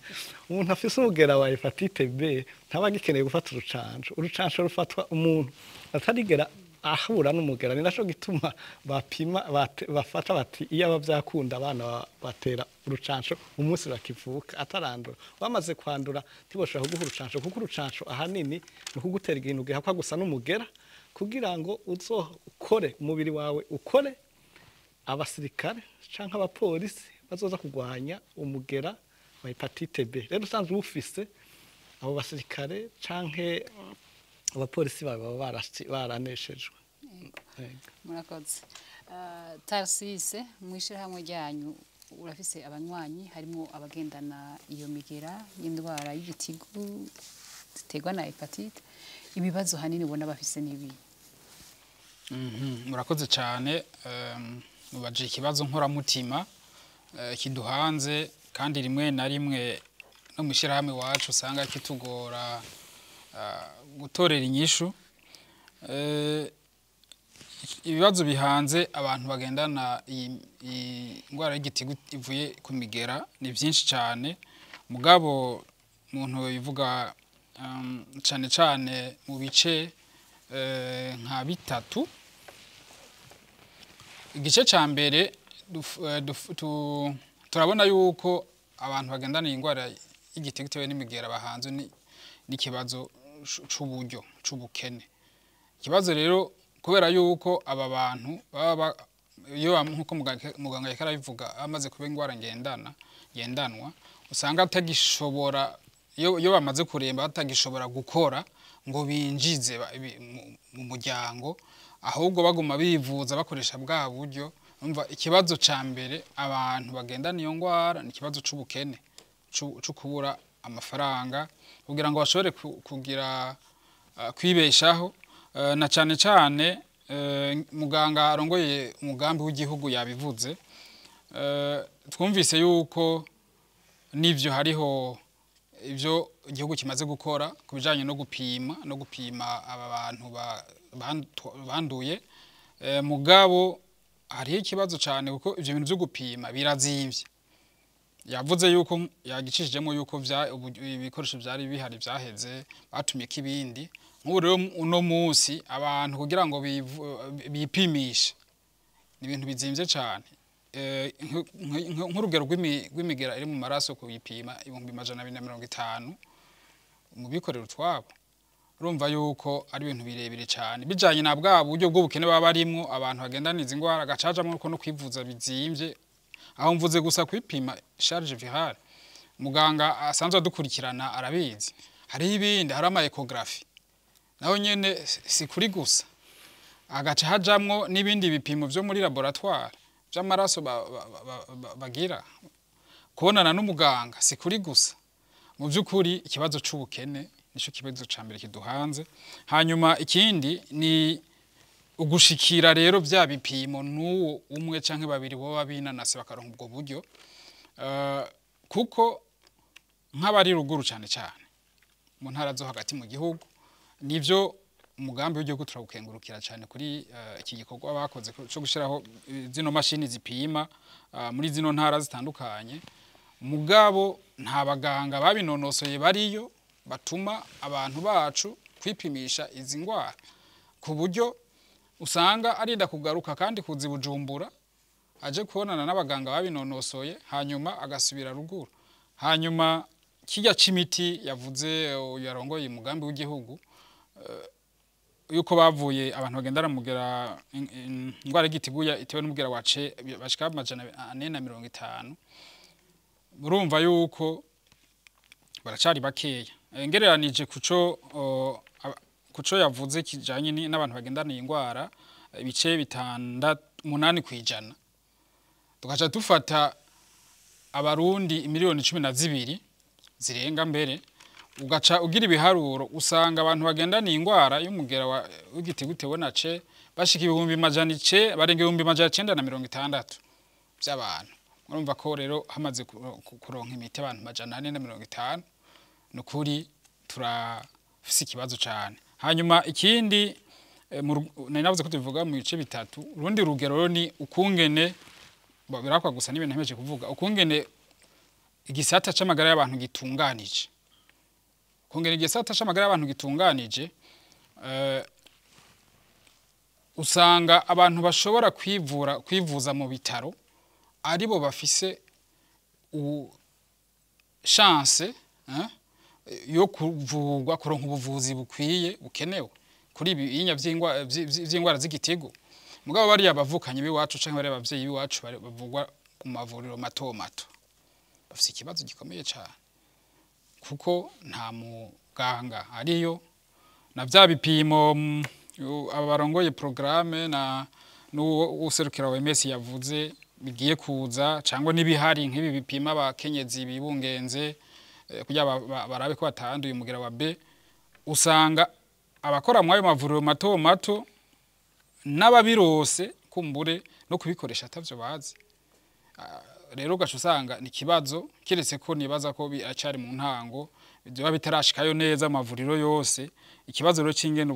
Umuntu afise umugera wa hepatite B ntaba agikeneye gufata urucanco. Urucanco rufatwa umuntu atarigera ahura n'umugera. Ni naco gituma bapima bafata bati iyo aba vyakunda abana batera urucanco umunsi bakivuka atarandura. Bamaze kwandura ntiboshobora kuguha urucanco, kuko urucanco ahanini ni ukugutera ikintu gihakwa gusa n'umugera, kugira ngo uzokore umubiri wawe ukore abasirikare canke abapolisi bazoza kurwanya umugera wa hepatite B. Rero usanzwe ufise abo basirikare canke abapolisi bawe, baba baraneshejwe. Yego. Murakoze. Tarsise, mu ishyirahamwe ryanyu urafise abanywanyi harimo abagendana iyo migera y'indwara y'igitigu ziterwa na hepatite. Ibibazo hanini ubona bafise n'ibi? Murakoze cyane. Mubaje ikibazo nkoramutima kiduhanze, kandi rimwe na rimwe no mu ishyirahamwe iwacu usanga kitugora gutorera inyishu. Ibibazo bihanze abantu bagendana iyi ndwara y'igitigu ivuye ku migera ni byinshi cyane. Mugabo umuntu bivuga cyane cyane mu bice nka bitatu. Igice cya mbere, turabona yuko abantu bagendana iyi ndwara y'igitigu itewe n'imigera bahanzwe n'ikibazo c'uburyo, c'ubukene. Ikibazo rero, kubera yuko aba bantu baba iyo nkuko muganga yariko arabivuga, amaze kuba indwara ngendanwa, usanga atagishobora, iyo bamaze kuremba batagishobora gukora ngo binjize mu muryango, ahubwo baguma bivuza bakoresha bwa buryo. Umva, ikibazo ca mbere abantu bagendana iyo ndwara ni ikibazo c'ubukene, co kubura amafaranga kugira ngo bashobore kugira kwibeshaho. Na cane cane muganga arongoye umugambi w'igihugu yabivuze. Twumvise yuko nivyo hariho ivyo igihugu kimaze gukora ku bijanye no gupima aba bantu banduye. Mugabo hariho ikibazo cyane kuko ivyo bintu byo gupima birazimvye. Yavuze yuko yagicishijemo yuko ibikoresho byari bihari byaheze, batumye kibindi. Nk'ubu rero uno munsi abantu kugira ngo bipimishe ni ibintu bizimvye cyane. Nk'urugero rw'imigera iri mu maraso kuyipima 250,000 mu bikorera utwabo. Urumva yuko ari ibintu birebire cyane bijanye na bwa buryo bw'ubukene baba barimwo, abantu bagendana izi ngwara gacajamwo ko no kwivuza bizimvye. Aho mvuze gusa kwipima charge virale, muganga asanzwe adukurikirana arabizi. Hari ibindi, hari ama ecography naho nyene si kuri gusa, agaca hajamwo n'ibindi bipimo vyo muri laboratoire vy'amaraso bagira. Kubonana n'umuganga si kuri gusa. Mu by'ukuri ikibazo c'ubukene nico kibazo ca mbere kiduhanze. Hanyuma ikindi ni ugushikira rero vya bipimo n'uwo umwe canke babiri boba binanase bakaronka ubwo buryo, kuko nk'abari ruguru cyane cyane mu ntara zo hagati mu gihugu, nivyo umugambi w'igihugu turawukengurukira cyane kuri iki gikorwa bakoze cyo gushiraho zino mashini zipima muri zino ntara zitandukanye. Mugabo nta baganga babinonosoye bariyo batuma abantu bacu kwipimisha izi ndwara, ku buryo usanga arinda kugaruka kandi kuzi Bujumbura aje kubonana n'abaganga babinonosoye, hanyuma agasubira ruguru. Hanyuma kijya c'imiti yavuze yarongoye umugambi w'igihugu, yuko bavuye abantu bagendana mugera ingwara y'igitiguya itewe n'umugera wa C bashika 450, murumva yuko baracari bakeya. Ngereranije kuco yavuze kijanye n'abantu bagendana iyi ngwara, ibice 6.8%, tugaca dufata abarundi miliyoni 12 zirenga mbere, ugaca ugira ibiharuro usanga abantu bagendana iyi ngwara y'umugera w'igitigu utewe na C bashika 900,000, barenga 960,000 by'abantu. Murumva ko rero hamaze kuronka imiti abantu 450, nukuri turafise ikibazo cyane. Hanyuma ikindi, nari navuze ko tubivuga mu bice bitatu. Urundi rugero rero ni ukungene birakwa gusa n'ibintu ntemeje kuvuga, ukungene igisata c'amagara y'abantu gitunganije. Ukungene igisata c'amagara y'abantu gitunganije, usanga abantu bashobora kwivuza mu bitaro aribo bafise chance yo kuvurwa, kuronka ubuvuzi bukwiye bukenewe kuri ibi binya vy'ingwara z'igitigu. Mugabo bariya bavukanye biwacu canke bariya abavyeyi biwacu bavugwa ku mavuriro mato mato bafise ikibazo gikomeye cyane, kuko nta muganga ariyo na vya bipimo aba barongoye programme na n'uwo userukira OMS yavuze bigiye kuza, cyangwa n'ibihari nk'ibi bipima abakenyezi bibungenze kugira barabe ko batanduye umugera wa B. Usanga abakora mu ayo mavuriro mato mato n'ababirose kumbure no kubikoresha atavyo bazi. Rero ugaca usanga ni kibazo, kiretse ko nibaza ko biracari mu ntango, byoba bitarashikayo neza amavuriro yose. Ikibazo rero c'ingene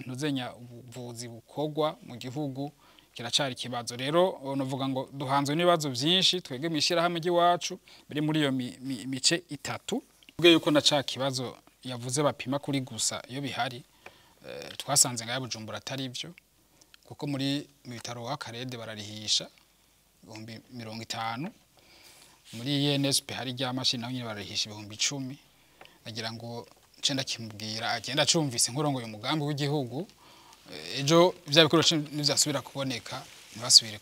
ntuzenya ubuvuzi bukorwa mu gihugu kiracari ikibazo. Rero novuga ngo duhanzwe n'ibibazo byinshi twebwe mw'ishirahamwe ry'iwacu biri muri iyo mice itatu. Ubwe yuko na ca kibazo yavuze bapima kuri gusa iyo bihari, twasanze ngaha Bujumbura atari ivyo, kuko muri mu bitaro wa Karede bararihisha 50,000, muri INSP hari rya mashini naho nyine bararihisha 10,000. Nagira ngo nce ndakimubwira agenda acumvise nkurongoye umugambi w'igihugu, ejo vya bikoresho nivyasubira kuboneka ntibasubire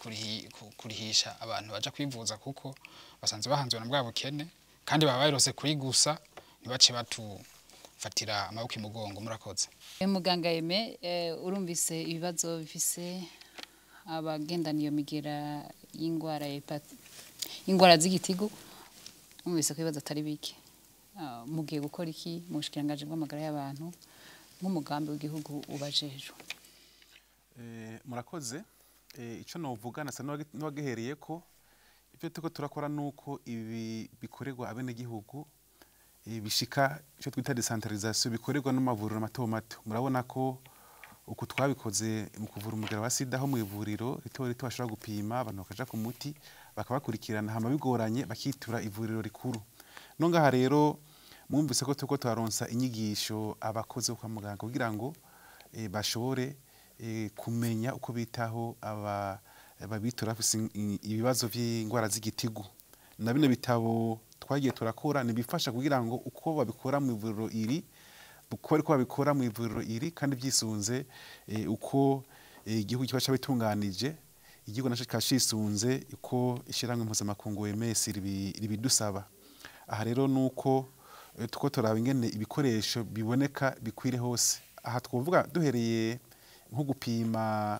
kurihisha abantu baja kwivuza, kuko basanze bahanzwe na bwa bukene kandi baba bayirose kuri gusa, ntibace batufatira amaboko imugongo. Murakoze. Muganga Aime, urumvise ibibazo bifise abagendana iyo migera y'ingwara ya ingwara z'igitigu, urumvise ko ibibazo atari bike. Mugiye gukora iki mu bushikiranganji bw'amagara y'abantu nk'umugambi w'igihugu ubajejwe? Murakoze. Ico novuga nasa n'uwagihereye ko ivyo turiko turakora nuko ibi bikorerwa abenegihugu, bishika ico twita decentralisation, bikorerwa n'amavuriro mato mato. Murabona ko Uku twabikoze mu kuvura umugera wa sida, aho mu ivuriro rito rito bashobora gupima abantu bakaja ku muti bakabakurikirana, hama bigoranye bakitura ivuriro rikuru. No ngaha rero mwumvise ko turiko turaronsa inyigisho abakozi bo kwa muganga kugira ngo bashobore kumenya uko bitaho aba babitura bafise ibibazo vy'ingwara z'igitigu. Na bino bitabo twagiye turakora nibifasha kugira ngo uko babikora mu ivuriro iri, uko bariko babikora mu ivuriro iri, kandi vyisunze uko igihugu kiba cabitunganije, igihugu naco kikaba cisunze uko ishirahamwe mpuzamakungu OMS ribidusaba. Aha rero nuko tuko turaba ingene ibikoresho biboneka bikwire hose. Aha twovuga duhereye nko gupima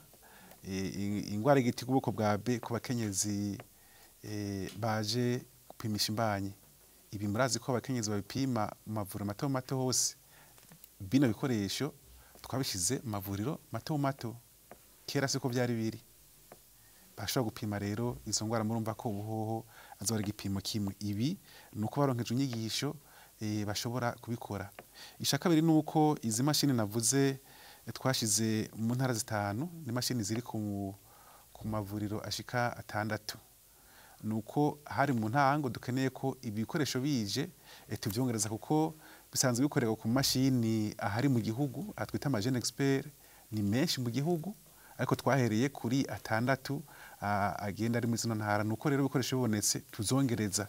ingwara y'igitigu ubwoko bwa B ku bakenyezi baje gupimisha imbanyi. Ibi murazi ko abakenyezi babipima mu mavuriro mato mato hose. Bino bikoresho twabishize mu mavuriro mato mato, kera siko byari biri. Bashobora gupima rero izo ngwara, murumva ko ubuhoho azoba ari igipimo kimwe. Ibi nuko baronkeje inyigisho bashobora kubikora. Ica kabiri nuko izi mashini navuze twashize mu ntara 5, ni mashini ziri ku mavuriro ashika 6. Nuko hari mu ntango dukeneye ko ibikoresho bije tuvyongereza, kuko bisanzwe bikorerwa ku mashini ahari mu gihugu atwita ama Jeune Expert, ni menshi mu gihugu, ariko twahereye kuri 6 agenda ari muri zino ntara. Nuko rero ibikoresho bibonetse tuzongereza.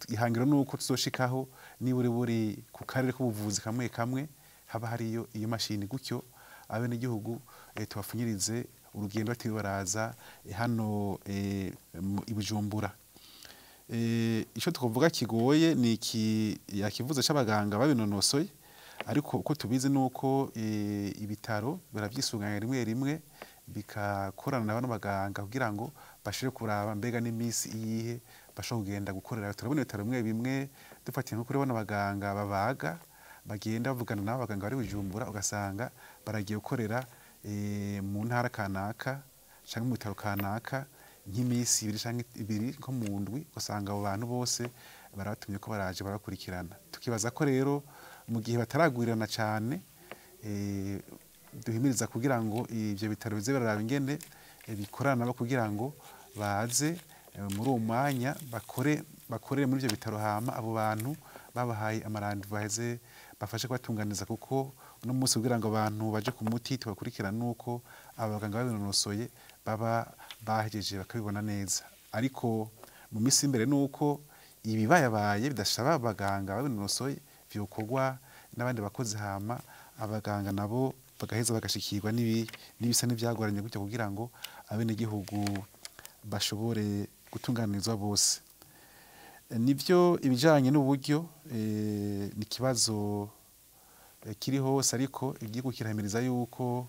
Ihangiro nuko tuzoshikaho niburi buri ku karere k'ubuvuzi kamwe kamwe haba hariyo iyo mashini, gutyo abenegihugu tubafunyirize urugendo batiriwe baraza hano i Bujumbura. Ico twovuga kigoye ni iki yakivuze c'abaganga babinonosoye, ariko uko tubizi nuko ibitaro baravyisuganya rimwe rimwe bikakorana na bano baganga kugira ngo bashobore kuraba mbega n'imisi iyihe bashobora kugenda gukorera. Turabona ibitaro bimwe bimwe dufatiye nko kuri bano baganga babaga bagenda bavugana n'abo baganga bari Bujumbura, ugasanga baragiye gukorera mu ntara kanaka canke mu bitaro kanaka nk'imisi ibiri canke ibiri nko mu ndwi, ugasanga abo bantu bose barabatumye ko baraje barakurikirana. Tukibaza ko rero mu gihe bataragwirirana cane duhimiriza kugira ngo ivyo bitaro bize biraraba ingene bikorana nabo kugira ngo baze muri uwo mwanya bakorere muri ivyo bitaro, hama abo bantu babahaye amarandivu baheze bafashe kubatunganiza, kuko uno munsi kugira ngo abantu baje ku muti tubakurikirana nuko abaganga babinonosoye baba bahejeje bakabibona neza. Ariko mu minsi imbere nuko ibibayabaye bidashaba abaganga babinonosoye vyokorwa n'abandi bakozi, hama abaganga nabo bagaheza bagashikirwa n'ibisa n'ivyagoranye gutyo kugira ngo abenegihugu bashobore gutunganirizwa bose. Nivyo ibijanye n'uburyo ni kibazo kiri hose, ariko igihugu kirahimiriza yuko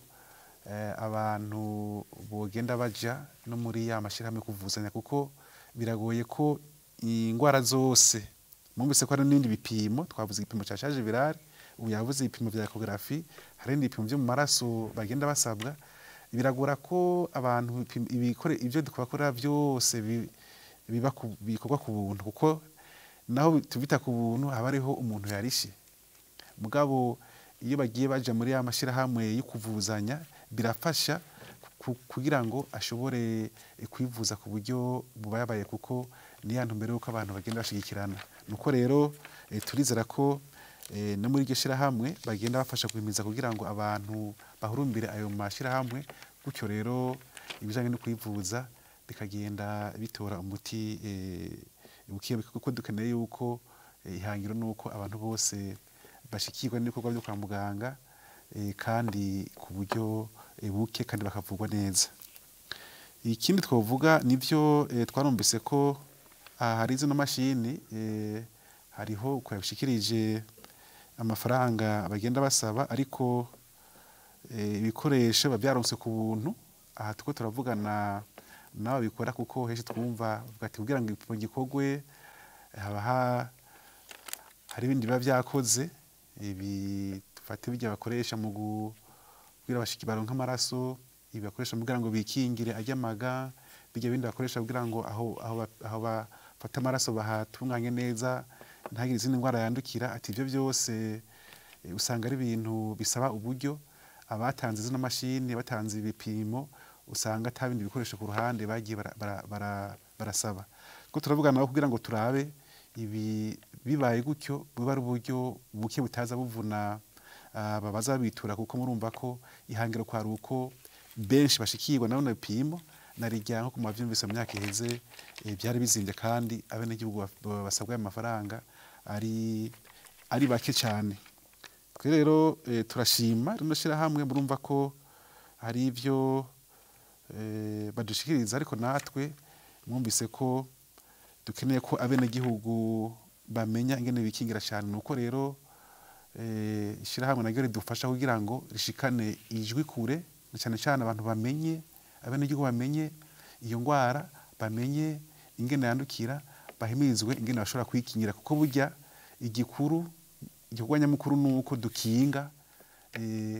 abantu bogenda baja no muri ya mashirahamwe kuvuzanya, kuko biragoye ko ingwara zose mwumvise ko hari n'ibindi bipimo. Twavuze igipimo ca charge virale, ubu yavuze ibipimo vya ecography, hari n'ibindi bipimo vyo mu maraso bagenda basabwa. Biragora ko abantu ibyo dukora byose bikorwa ku buntu, kuko naho tubita ku buntu haba hariho umuntu yarishe. Mugabo iyo bagiye baja muri ya mashirahamwe yo kuvuzanya birafasha kugira ngo ashobore kwivuza ku buryo bubayabaye, kuko ni ya ntumbero yuko abantu bagenda bashigikirana. Nuko rero turizera ko no muri iryo shirahamwe bagenda bafasha guhimiza kugira ngo abantu bahurumbire ayo mashirahamwe, gutyo rero ibijanye no kwivuza bikagenda bitora umuti bukiye, kuko dukeneye yuko ihangiro nuko abantu bose bashikirwa n'ibikorwa byo kwa muganga kandi ku buryo buke kandi bakavurwa neza. Ikindi twovuga nivyo twarumvise ko hari zino mashini hariho uko yabishikirije amafaranga bagenda basaba, ariko ibikoresho babyaronse ku buntu. Aha tuko turavugana n'ababikora, kuko henshi twumva bavuga ati kugira ngo igipimo gikorwe haba hari ibindi biba vyakoze, ibi dufate bijya bakoresha mu kugira abashiki baronke amaraso, ibi bakoresha kugira ngo bikingire ajya amaga, bijya bindi bakoresha kugira ngo aho bafata amaraso bahatunganye neza ntagire izindi ndwara yandukira. Ati ibyo byose usanga ari ibintu bisaba uburyo. abatanze zino mashini, batanze ibipimo, usanga ata bindi bikoresho ku ruhande bagiye barasaba. Ko turavuga nabo kugira ngo turabe ibi bibaye gutyo, buba ari uburyo buke butaza buvuna babaza bitura, kuko murumva ko ihangiro kwa ruko benshi bashikirwa na bino bipimo. Narijya nko kumavyumvise mu myaka iheze, byari bizimbye kandi abenegihugu basabwa ayo mafaranga ari bake cyane. Twe rero turashima rino shirahamwe, murumva ko hari ivyo badushikiriza, ariko natwe mwumvise ko dukeneye ko abenegihugu bamenya ingene bikingira cyane. Nuko rero ishirahamwe naryo ridufasha kugira ngo rishikane ijwi kure, na cyane cyane abantu bamenye, abenegihugu bamenye iyo ngwara, bamenye ingene yandukira, bahimirizwe ingene bashobora kwikingira, kuko burya igikorwa nyamukuru nuko dukinga,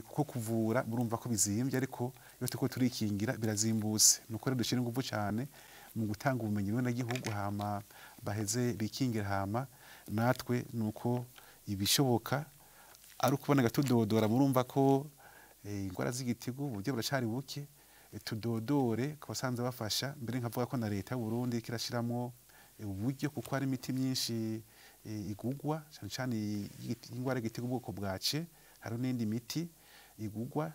kuko kuvura murumva ko bizimbye, ariko iyo turiko turikingira birazimbutse. Nuko rero dushira ingufu cyane mu gutanga ubumenyi bw'abenegihugu, hama baheze bikingira, hama natwe nuko ibishoboka ari ukubona gatudodora. Murumva ko ingwara z'igitigu uburyo buracari buke, tudodore ku basanzwe bafasha. Mbere nkavuga ko na leta y'u Burundi kirashiramwo uburyo, kuko hari imiti myinshi igugwa cyane cyane ingwara y'igitigu ubwoko bwa C, hari n'indi miti igugwa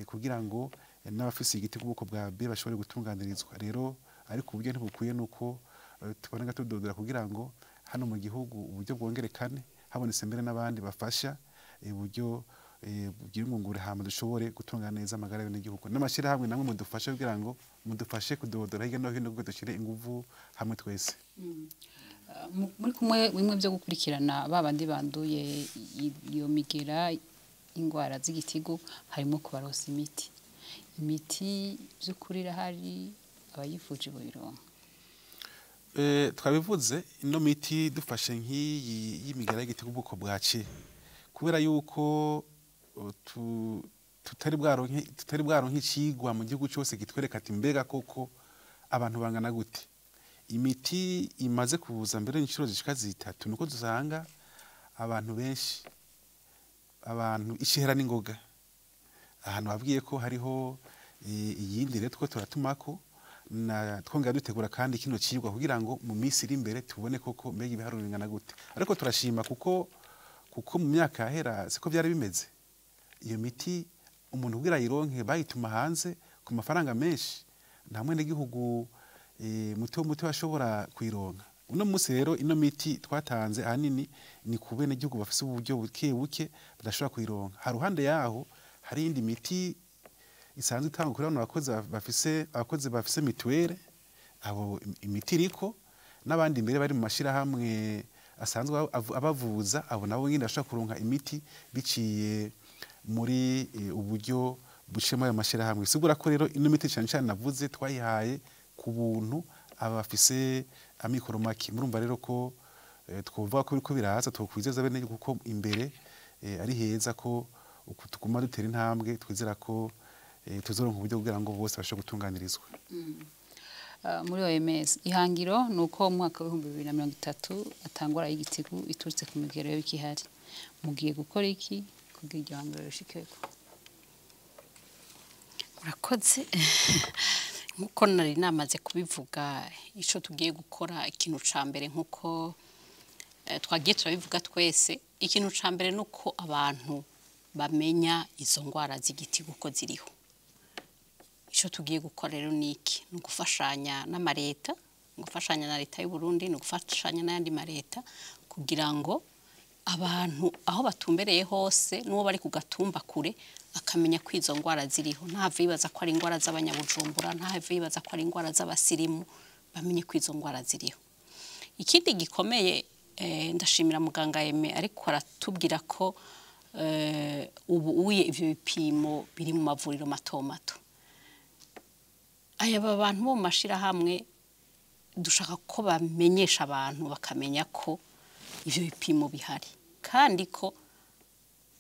kugira ngo n'abafise igitigu ubwoko bwa B bashobore gutunganirizwa. Rero ariko uburyo ntibukwiye, nuko tubona gatudodora kugira ngo hano mu gihugu uburyo bwongerekane, habonetse mbere n'abandi bafasha uburyo bugira ingunguru, hama dushobore gutunga neza amagara y'abenegihugu. N'amashirahamwe namwe mudufashe kugira ngo mudufashe kudodora hirya no hino, kuko dushyire inguvu hamwe twese. Muri kumwe bimwe byo gukurikirana ba bandi banduye iyo migera ingwara z'igitigu, harimo kubarosa imiti. Imiti by'ukuri irahari, abayifuje boyironka? Twabivuze, ino miti dufashe nk'iyi y'imigera y'igitigu ubwoko bwa C, kubera yuko tutari bwaronke icigwa mu gihugu cyose kitwereka ati mbega koko abantu bangana gute. Imiti imaze kuza mbere inshuro zishika 3, nuko dusanga abantu benshi, abantu ishihera n'ingoga. Ahantu babwiye ko hariho iyindi rero two turatumako na twongera dutegura kandi kino cigwa kugira ngo mu minsi iri imbere tubone koko mbega ibiharuro bingana gute. Ariko turashima kuko mu myaka yahera siko byari bimeze. Iyo miti umuntu kugira ayironke bayituma hanze ku mafaranga menshi, nta mwenegihugu muto muto ashobora kuyironka. Uno munsi rero ino miti twatanze ahanini ni ku benegihugu bafise uburyo buke buke badashobora kuyironka. Haruhande yaho hari indi miti isanzwe itangwa kuri bano abakozi bafise mituwere, abo imiti iriko, n'abandi mbere bari mu mashirahamwe asanzwe abavuza, abo nabo nyine bashobora kuronka imiti biciye muri uburyo bucemo ayo mashirahamwe. Sigura ko rero ino miti cyane cyane navuze twayihaye ku buntu abafise amikoro make. Murumva rero ko twovuga ko biriko biraza, twokwizeza bene kuko imbere ari heza, ko uku tuguma dutera intambwe, twizera ko tuzoronka uburyo kugira ngo bose bashobore gutunganirizwa. Muri OMS ihangiro nuko mu mwaka w'ibihumbi bibiri na mirongo itatu atangwara y'igitigu iturutse ku migero y'ikihari. Mugiye gukora iki kugira iryo hangiro rishikeko? Murakoze. Nkuko nari namaze kubivuga, ico tugiye gukora, ikintu ca mbere nkuko twagiye turabivuga twese, ikintu ca mbere nuko abantu bamenya izo ngwara z'igitigu ko ziriho. Ico tugiye gukora rero niki? Ni ugufashanya n'amareta, ni ugufashanya na leta y'u Burundi, ni ugufashanya n'ayandi mareta, kugira ngo abantu aho batumbereye hose, n'uwo bari ku gatumba kure, akamenya ko izo ngwara ziriho. Ntahave yibaza ko ari ingwara z'abanyabujumbura, ntahave yibaza ko ari ingwara z'abasirimu, bamenye ko izo ngwara ziriho. Ikindi gikomeye, ndashimira muganga Aime ariko aratubwira ko ubu uye ivyo bipimo biri mu mavuriro mato mato. Aya bantu bo mu mashirahamwe dushaka ko bamenyesha abantu bakamenya ko ivyo bipimo bihari, kandi ko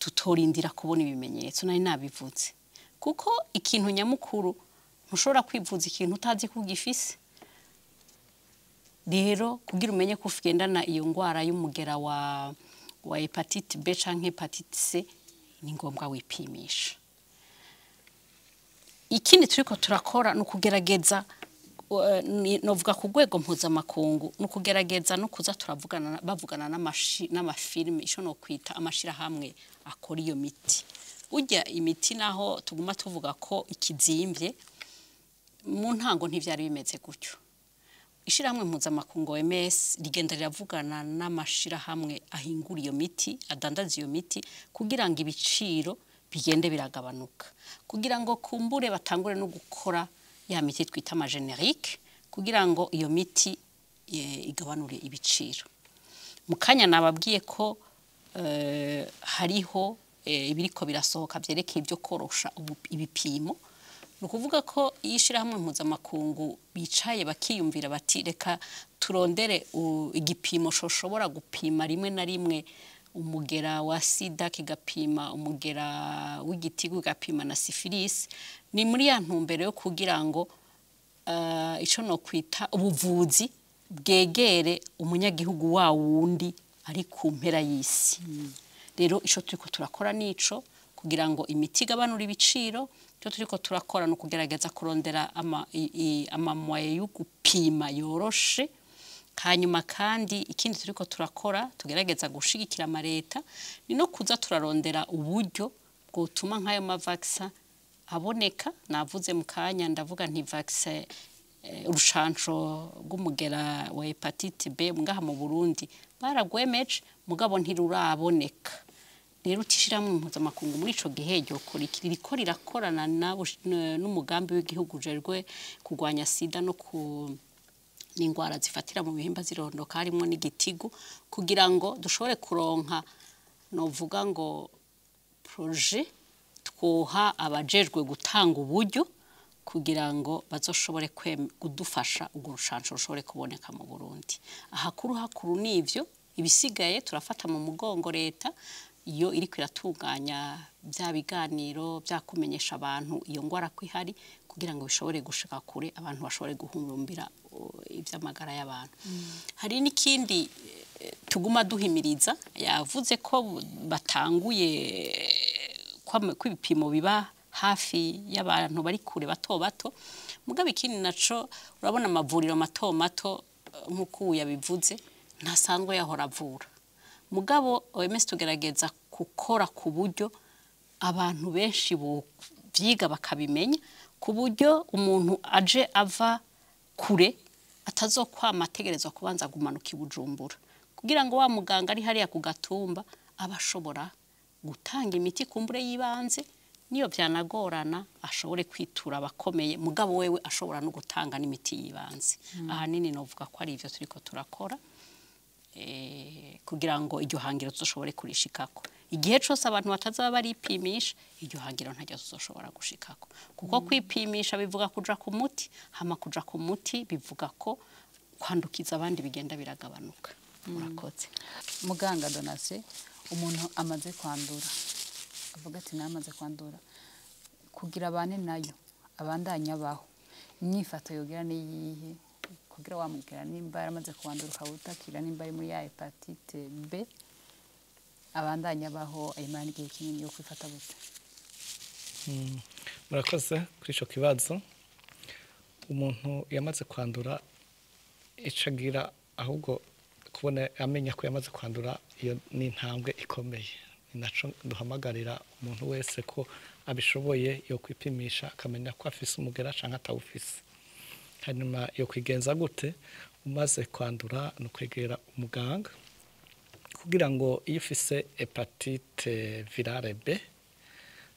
tutorindira kubona ibimenyetso. Nari nabivuze kuko ikintu nyamukuru, ntushobora kwivuza ikintu utazi ko ugifise. Rero kugira umenye ko ugendana iyo ngwara y'umugera wa hepatite B canke hepatite C, ni ngombwa wipimisha. Ikindi turiko turakora ni ukugerageza, novuga ku rwego mpuzamakungu, ni ukugerageza no kuza turavugana, bavugana n'amafilime, ico no kwita amashirahamwe akora iyo miti. Burya imiti naho tuguma tuvuga ko ikizimvye, mu ntango ntivyari bimeze gutyo. Ishirahamwe mpuzamakungu OMS rigenda riravugana n'amashirahamwe ahingura iyo miti, adandaza iyo miti, kugira ngo ibiciro bigende biragabanuka, kugira ngo kumbure batangure no gukora ya miti twita ama générique, kugira ngo iyo miti igabanure ibiciro. Mu kanya nababwiye ko hariho ibiriko birasohoka vyerekeye ibyo korosha ibipimo. Ni ukuvuga ko iyo ishirahamwe mpuzamakungu bicaye bakiyumvira bati reka turondere igipimo shoshobora gupima rimwe na rimwe umugera wa sida, kigapima umugera w'igitigu, kigapima na syphilis, ni muri ya ntumbero yo kugira ngo ico no kwita ubuvuzi bwegere umunyagihugu wa wundi ari ku mpera y'isi. Rero ico turiko turakora nico kugira ngo imiti igabanure ibiciro. Icyo turiko turakora ni ukugerageza kurondera ama moyens yo gupima yoroshe. Hanyuma kandi ikindi turiko turakora, tugerageza gushigikira amareta, ni no kuza turarondera uburyo bwotuma nk'ayo ma vaccin aboneka. Navuze mu kanya, ndavuga nti vaccin, urushanco rw'umugera wa hépatite B, ngaha mu Burundi baragwemeje, mugabo ntiruraboneka. Rero utishiramwe mpuzamakungu muri ico gihe ryokora iki? Ririko rirakorana n'umugambi w'igihugu ujejwe kurwanya sida no ku n'ingwara zifatira mu bihimba zirondoka, harimo n'igitigu, kugira ngo dushobore kuronka, novuga ngo projet twoha abajejwe gutanga uburyo, kugira ngo bazoshobore kudufasha urwo rushanco rushobore kuboneka mu Burundi. Ahakuru hakuru nivyo, ibisigaye turafata mu mugongo leta iyo iriko iratunganya bya biganiro byakumenyesha abantu iyo ngwara ko ihari, kugira ngo bishobore gushika kure, abantu bashobore guhurumbira iby'amagara y'abantu. Hari n'ikindi tuguma duhimiriza. Yavuze ko batanguye ko ibipimo biba hafi y'abantu bari kure, bato bato. Mugabo ikindi naco, urabona amavuriro mato mato, nk'uko ubu yabivuze, ntasanzwe yahora avura. Mugabo OMS tugerageza gukora ku buryo abantu benshi byiga bakabimenya, ku buryo umuntu aje ava kure atazokwama ategerezwa kubanza kumanuka i Bujumbura, kugira ngo wa muganga ari hariya ku gatumba aba ashobora gutanga imiti kumbure y'ibanze, niyo byanagorana ashobore kwitura abakomeye, mugabo wewe ashobora no gutanga n'imiti y'ibanze. Ahanini novuga ko ari ivyo turiko turakora kugira ngo iryo hangiro tuzoshobore kurishikako. Igihe cose abantu batazaba baripimisha, iryo hangiro ntaryo tuzoshobora gushikako, kuko kwipimisha bivuga kuja ku muti, hama kuja ku muti bivuga ko kwandukiza abandi bigenda biragabanuka. Murakoze. Muganga Donatien, umuntu amaze kwandura, avuga ati namaze kwandura, kugira abane nayo abandanya abaho, inyifato yogira niyihe kugira wamubwira nimba yaramaze kwandura ukaba utakira, nimba ari muri ya hépatite B, abandanya abaho ayimara igihe kinini, yo kwifata gute? Murakoze kuri ico kibazo. Umuntu yamaze kwandura, ico agira, ahubwo kubona amenya ko yamaze kwandura, iyo ni intambwe ikomeye. Ni naco duhamagarira umuntu wese ko abishoboye yo kwipimisha, akamenya ko afise umugera canke atawufise. Hanyuma yo kwigenza gute umaze kwandura? Ni ukwegera umuganga, kugira ngo iyo ufise hépatite virale B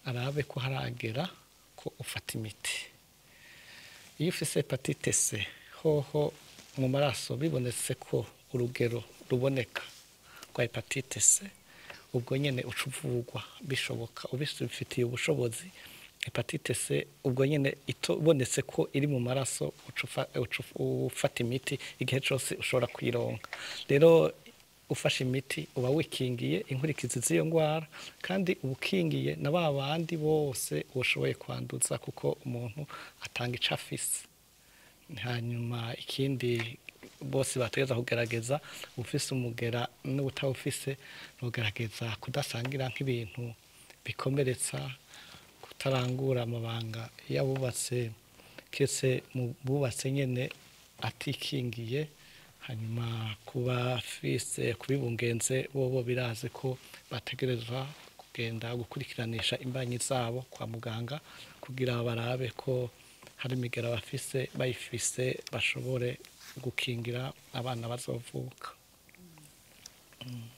arabe ko haragera ko ufata imiti. Iyo ufise hépatite C hoho, mu maraso bibonetse ko urugero ruboneka rwa hépatite C, ubwo nyene uca uvurwa bishoboka ubifitiye ubushobozi. Hépatite C ubwo nyene ibonetse ko iri mu maraso, uca ufata imiti igihe cose ushobora kuyironka. Rero ufashe imiti uba wikingiye inkurikizi z'iyo ndwara, kandi uba ukingiye na ba bandi bose ushoboye kwanduza, kuko umuntu atanga ico afise. Hanyuma ikindi bose bategereza kugerageza, ufise umugera n'utawufise, nugerageza kudasangira nk'ibintu bikomeretsa. Kutarangura amabanga yabubatse kese mu bubatse nyene atikingiye, hanyuma kuba fise kubibungenze bobo biraze ko bategerezwa kugenda gukurikiranisha imbanyi zabo kwa muganga kugira barabe ko hari imigera bafise, bayifise bashobore gukingira abana bazovuka.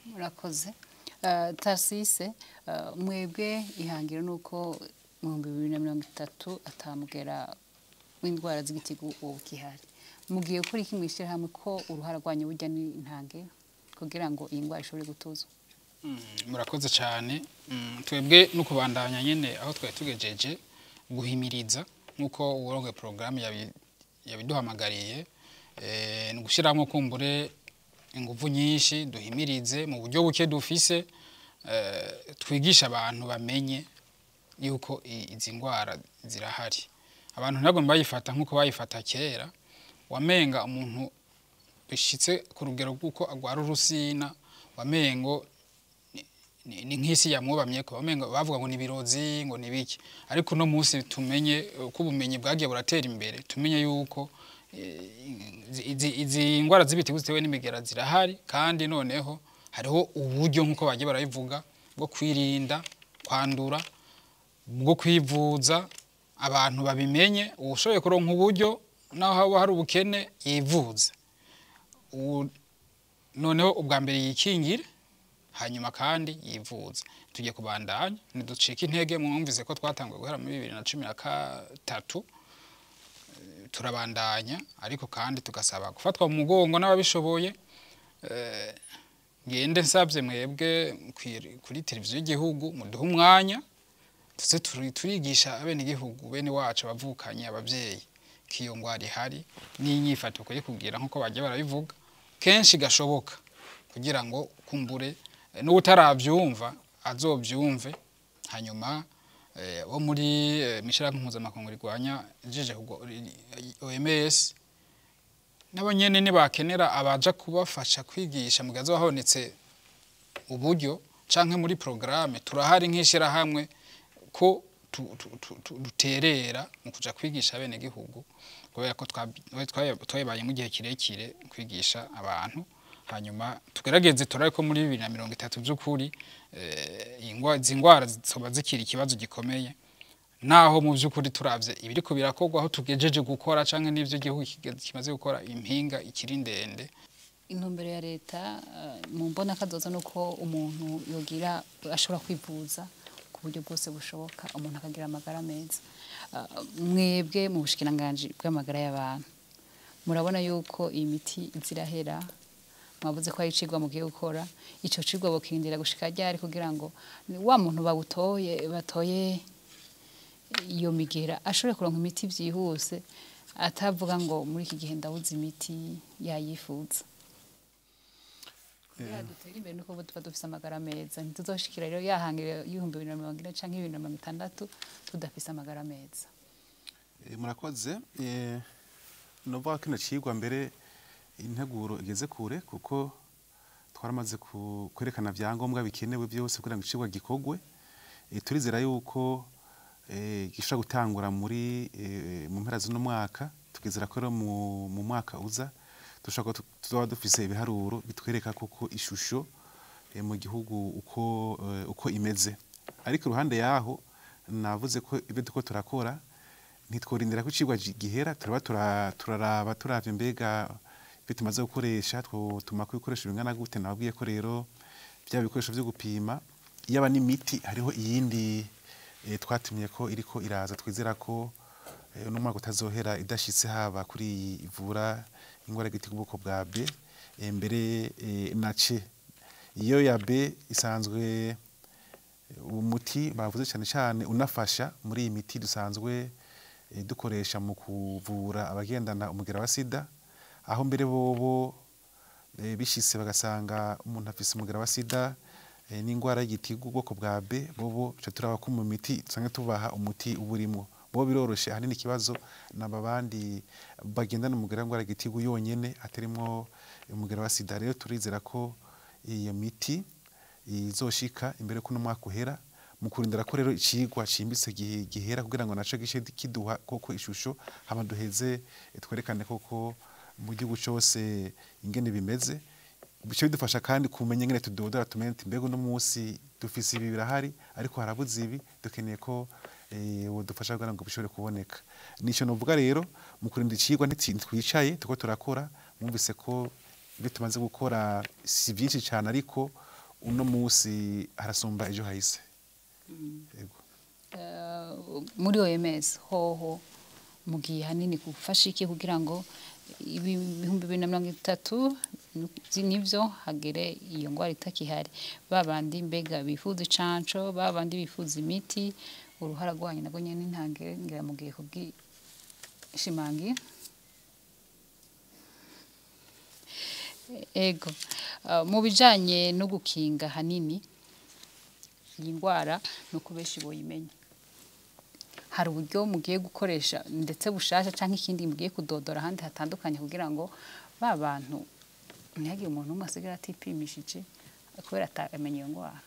Murakoze. Tarsise, mwebwe ihangiro nuko mu 2030 atamugera w'indwara z'igitigu ukihari. Mugiye gukora iki mwishirahamwe ko uruhara rwanyu burya ni intange kugira ngo iyi ndwara ishobore gutuzwa? Murakoze cyane. Twebwe no kubandanya nyene aho twari tugejeje guhimiriza nkuko uworongoye programme yabiduhamagariye, ni gushyiramo kumbure ingufu nyinshi duhimirize mu buryo buke dufise, twigisha abantu bamenye yuko izi ndwara zirahari. Abantu ntabwo bayifata nkuko bayifata kera, wamenga umuntu bishitse ku rugero rw'uko agwara urusina, wamengo ni nk'isi yamwubamye ko wamengo bavuga ngo ni birozi ngo ni biki. Ariko no munsi tumenye ko ubumenyi bwagiye buratera imbere, tumenye yuko izi ndwara z'ibitigu zitewe n'imigera zirahari, kandi noneho hariho uburyo nkuko bagiye barabivuga bwo kwirinda kwandura, bwo kwivuza. Abantu babimenye, uwushoboye kuronka uburyo naho haba hari ubukene yivuze, noneho ubwa mbere yikingire, hanyuma kandi yivuze. Tugiye kubandanya ntiducike intege. Mwumvise ko twatanguye guhera muri 2013, turabandanya, ariko kandi tugasaba gufatwa mu mugongo n'ababishoboye. Ngende nsabye mwebwe kuri televiziyo y'igihugu muduhe umwanya tuze turigisha abene igihugu, bene wacu, abavukanye, abavyeyi kiyo ngwara ihari n'inyifato kuri kugira nkuko bagiye barabivuga kenshi gashoboka, kugira ngo kumbure n'utaravyumva azovyumve. Hanyuma bo muri mishiraka mpuzamakungu rigwanya jeje OMS nabo nyene nibakenera abaja kubafasha kwigisha mu gazo habonetse uburyo canke muri programme, turahari nk'ishira hamwe ko duterera mu kuja kwigisha bene gihugu, kubera ko twabaye mu gihe kirekire kwigisha abantu. Hanyuma tugerageze turabe ko muri 2030 by'ukuri izi ndwara zizoba zikiri ikibazo gikomeye, naho mu by'ukuri turavye ibiriko birakorwa aho tugejeje gukora canke n'ivyo igihugu kimaze gukora, impinga ikiri ndende. Intumbero ya leta mu mbona kazoza nuko umuntu yogira ashobora kwivuza ku buryo bwose bushoboka, umuntu akagira amagara meza. Mwebwe mu bushikiranganji bw'amagara y'abantu murabona yuko iyi miti izirahera, mwavuze ko ari icigwa mugiye gukora, ico cigwa bokindira gushika ryari kugira ngo wa muntu bawutoye batoye iyo migera ashobore kuronka imiti byihuse, atavuga ngo muri iki gihe ndabuze imiti yayifuza? Dutera imbere nuko tuba dufise amagara meza, ntituzoshikira rero yahangira 2040 canke 2060 tudafise amagara meza. Murakoze. Novuga kino cigwa mbere integuro igeze kure, kuko twaramaze kwerekana vyangombwa bikenewe byose kugira ngo icigwa gikogwe. Turizera yuko gishobora gutangura muri mu mpera z'uno mwaka, tukizera ko mu mwaka uza dushobora tuzoba dufise ibiharuro bitwereka koko ishusho mu gihugu uko imeze. Ariko iruhande yaho navuze ko ibyo turiko turakora ntitworindira ko icigwa gihera, turaba turaraba turavye mbega ibyo tumaze gukoresha twotuma ko ibikoresho bingana gute. Nababwiye ko rero bya bikoresho vyo gupima yaba n'imiti, hariho iyindi twatumye ko iriko iraza, twizera ko uno mwaka utazohera idashitse, haba kuri ivura ingwara y'igitigu ubwoko bwa B mbere na C. Iyo ya B isanzwe umuti bavuze cyane cyane unafasha muri iyi miti dusanzwe dukoresha mu kuvura abagendana umugera wa sida, aho mbere bobo bishitse bagasanga umuntu afise umugera wa sida n'ingwara y'igitigu ubwoko bwa B, bobo bica turaba ko mu miti dusanzwe tubaha umuti uburimwo. Bo biroroshe, ahanini ikibazo naba bandi bagendana umugera w'ingwara y'igitigu yonyene atarimwo umugera wa sida. Rero turizera ko iyo miti izoshika imbere ko mwaka uhera, Mu kurindira ko rero icigwa cimbitse gihera kugira ngo naco gice kiduha koko ishusho, hama duheze twerekane koko mu gihugu cose ingene bimeze. Bice bidufasha kandi kumenya ingene tudodora, tumenye ati mbega uno munsi dufise ibi birahari, ariko harabuze ibi, dukeneye ko wodufasha kugira ngo bishobore kuboneka. Nico novuga rero, mu kurinda icigwa ntitwicaye, turiko turakora. Mwumvise ko ibyo tumaze gukora si byinshi cyane, ariko uno munsi harasumba ejo hahise. Yego. Muri OMS hoho mugiye hanini gufasha iki kugira ngo ibi 2030 nivyo hagere iyo ngwara itakihari? Babandi mbega bifuza icanco, babandi bifuza imiti, uruhara rwanyu nagwo nyene ntangere, ngira mugiye kubwishimangira. Ego, mu bijanye no gukinga hanini iyi ngwara nuko benshi boyimenya, hari uburyo mugiye gukoresha ndetse bushasha canke ikindi mugiye kudodora ahandi hatandukanye kugira ngo ba bantu ntihagire umuntu umwe asigara atipimishije kubera atamenye iyo ngwara?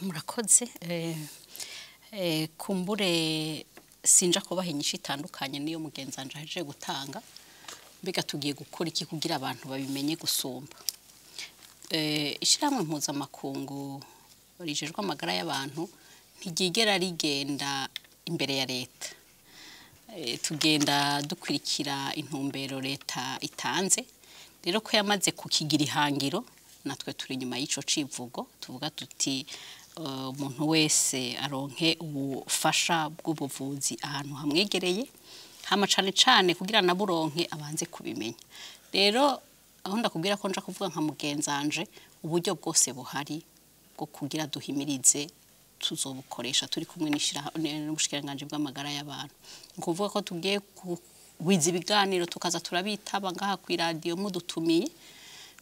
Murakoze. Kumbure sinja kubaha inyishu itandukanye niyo mugenzi wanje ahejeje gutanga. Mbega tugiye gukora iki kugira abantu babimenye gusumba? Ishirahamwe mpuzamakungu rijejwe amagara y'abantu ntiryigera rigenda imbere ya leta. Tugenda dukurikira intumbero leta itanze. Rero ko yamaze kukigira ihangiro, natwe turi inyuma y'ico civugo, tuvuga tuti umuntu wese aronke ubufasha bw'ubuvuzi ahantu hamwegereye, hama cane cane kugira naburonke abanze kubimenya. Rero aho ndakubwira ko nja kuvuga nka mugenzanje, uburyo bwose buhari bwo kugira duhimirize tuzobukoresha turi kumwe n'ubushikiranganji bw'amagara y'abantu. Ni ukuvuga ko tugiye kugwiza ibiganiro, tukaza turabitaba ngaha ku iradiyo mudutumiye,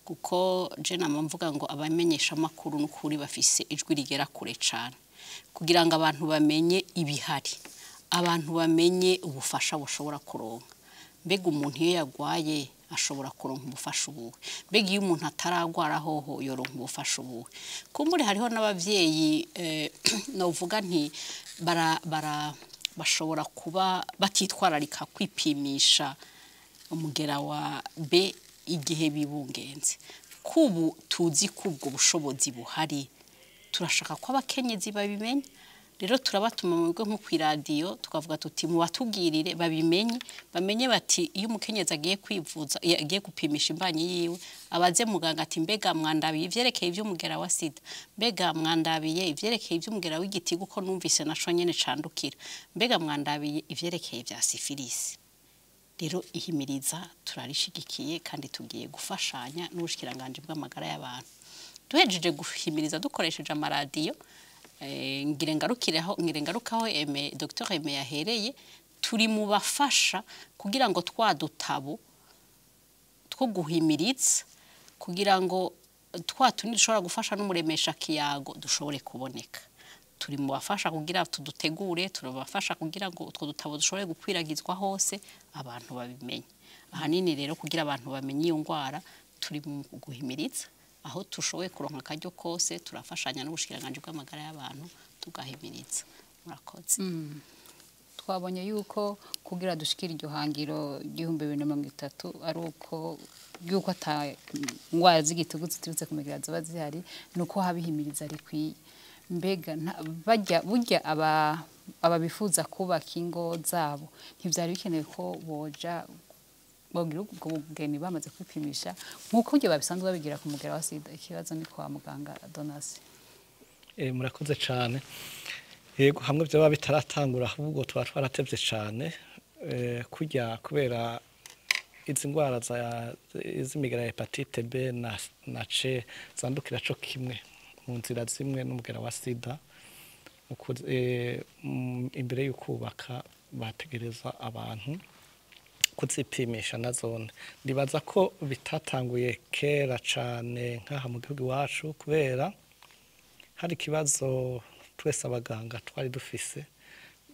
kuko je nama mvuga ngo abamenyesha amakuru n'ukuri bafise ijwi rigera kure cane, kugira ngo abantu bamenye ibihari, abantu bamenye ubufasha bushobora kuronka. Mbega umuntu iyo yagwaye ashobora kuronka ubufasha ubuhe? Mbega iyo umuntu ataragwara hoho yoronka ubufasha ubuhe? Kumbure hariho n'abavyeyi novuga nti bashobora kuba batitwararika kwipimisha umugera wa B igihe bibungenze. Kubu tuzi ko ubwo bushobozi buhari, turashaka ko abakenyezi babimenya. Rero turabatuma mu bigo nko kw'iradiyo, tukavuga tuti mubatubwirire babimenye, bamenye bati iyo umukenyezi agiye kwivuza, iyo agiye gupimisha imbanyi yiwe, abaze muganga ati mbega mwandabiye ivyerekeye ivy'umugera wa sida, mbega mwandabiye ivyerekeye ivy'umugera w'igitigu ko numvise naco nyene candukira, mbega mwandabiye ivyerekeye vya sifilisi. Rero ihimiriza turarishigikiye kandi tugiye gufashanya n'ubushikiranganji bw'amagara y'abantu. Duhejeje guhimiriza dukoresheje amaradiyo, ngire ngarukireho, ngire ngarukaho Aime, Dr Aime yahereye, turi mu bafasha kugira ngo twa dutabo two guhimiriza, kugira ngo twa tundi dushobora gufasha n'umuremesha kiyago dushobore kuboneka. Turi mu bafasha kugira tudutegure, turabafasha kugira ngo utwo dutabo dushobore gukwiragizwa hose abantu babimenye. Ahanini rero kugira abantu bamenye iyo ngwara turi mu guhimiriza, aho tushoboye kuronka akaryo kose turafashanya n'ubushikiranganji bw'amagara y'abantu tugahimiriza. Murakoze. Twabonye yuko kugira dushikire iryo hangiro 2030 ari uko yuko ata ngwara z'igitugu ziturutse ku migera zoba zihari, nuko habihimiriza rikwiye. Mbega bajya burya ababifuza kubaka ingo zabo ntivyari bikenewe ko boja bogira ubwo bugeni bamaze kwipimisha nkuko ibyo babisanzwe babigira ku mugera wa sida? Ikibazo ni kwa muganga Donasi. Murakoze cane. Yego, hamwe byaba bitaratangura ahubwo tuba twaratevye cane, kurya kubera izi ngwara z'imigera ya hepatite B na C zandukira co kimwe mu nzira zimwe n'umugera wa sida. Imbere y'ukubaka bategereza abantu kuzipimisha na zone. Ndibaza ko bitatanguye kera cane nk'aha mu gihugu iwacu, kubera hari ikibazo twese abaganga twari dufise.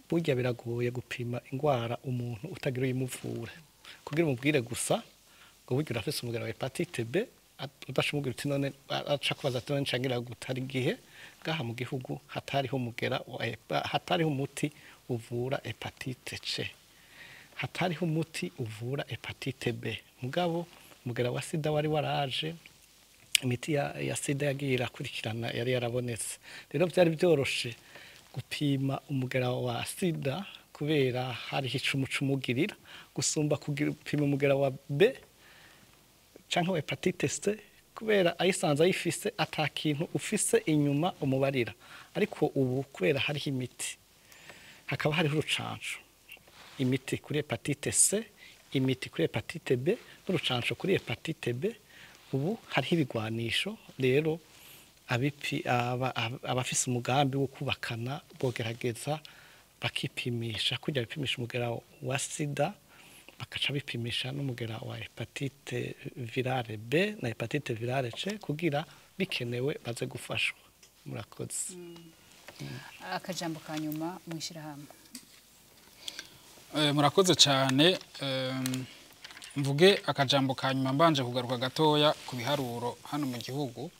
Burya biragoye gupima ingwara umuntu utagira uyimuvure, kugira umubwire gusa ngo burya urafise umugera wa hepatite B, Udashumubwira uti none aca kubaza ati none ncangira gutari igihe ngaha mu gihugu hatariho umugera hatariho umuti uvura hepatite C, hatariho umuti uvura hepatite B. Mugabo umugera wa sida wari waraje, imiti ya sida yagiye irakurikirana, yari yarabonetse. Rero byari byoroshe gupima umugera wa sida kubera hariho icumu cumugirira gusumba gupima umugera wa B canke wa hepatite C, kubera ayisanze ayifise ata kintu ufise inyuma umubarira. Ariko ubu kubera hariho imiti, hakaba hariho urucanco, imiti kuri hepatite C, imiti kuri hepatite B n'urucanco kuri hepatite B, ubu hariho ibigwanisho. Rero abafise umugambi wo kubakana bogerageza bakipimisha, kugira bipimisha umugera wa sida, bakaca bipimisha n'umugera wa hepatite virale B na hepatite virale C, kugira bikenewe baze gufashwa. Murakoze. Akajambo ka nyuma mwishirahamwe. Murakoze cyane. Mvuge akajambo ka nyuma mbanje kugaruka gatoya ku biharuro hano mu gihugu.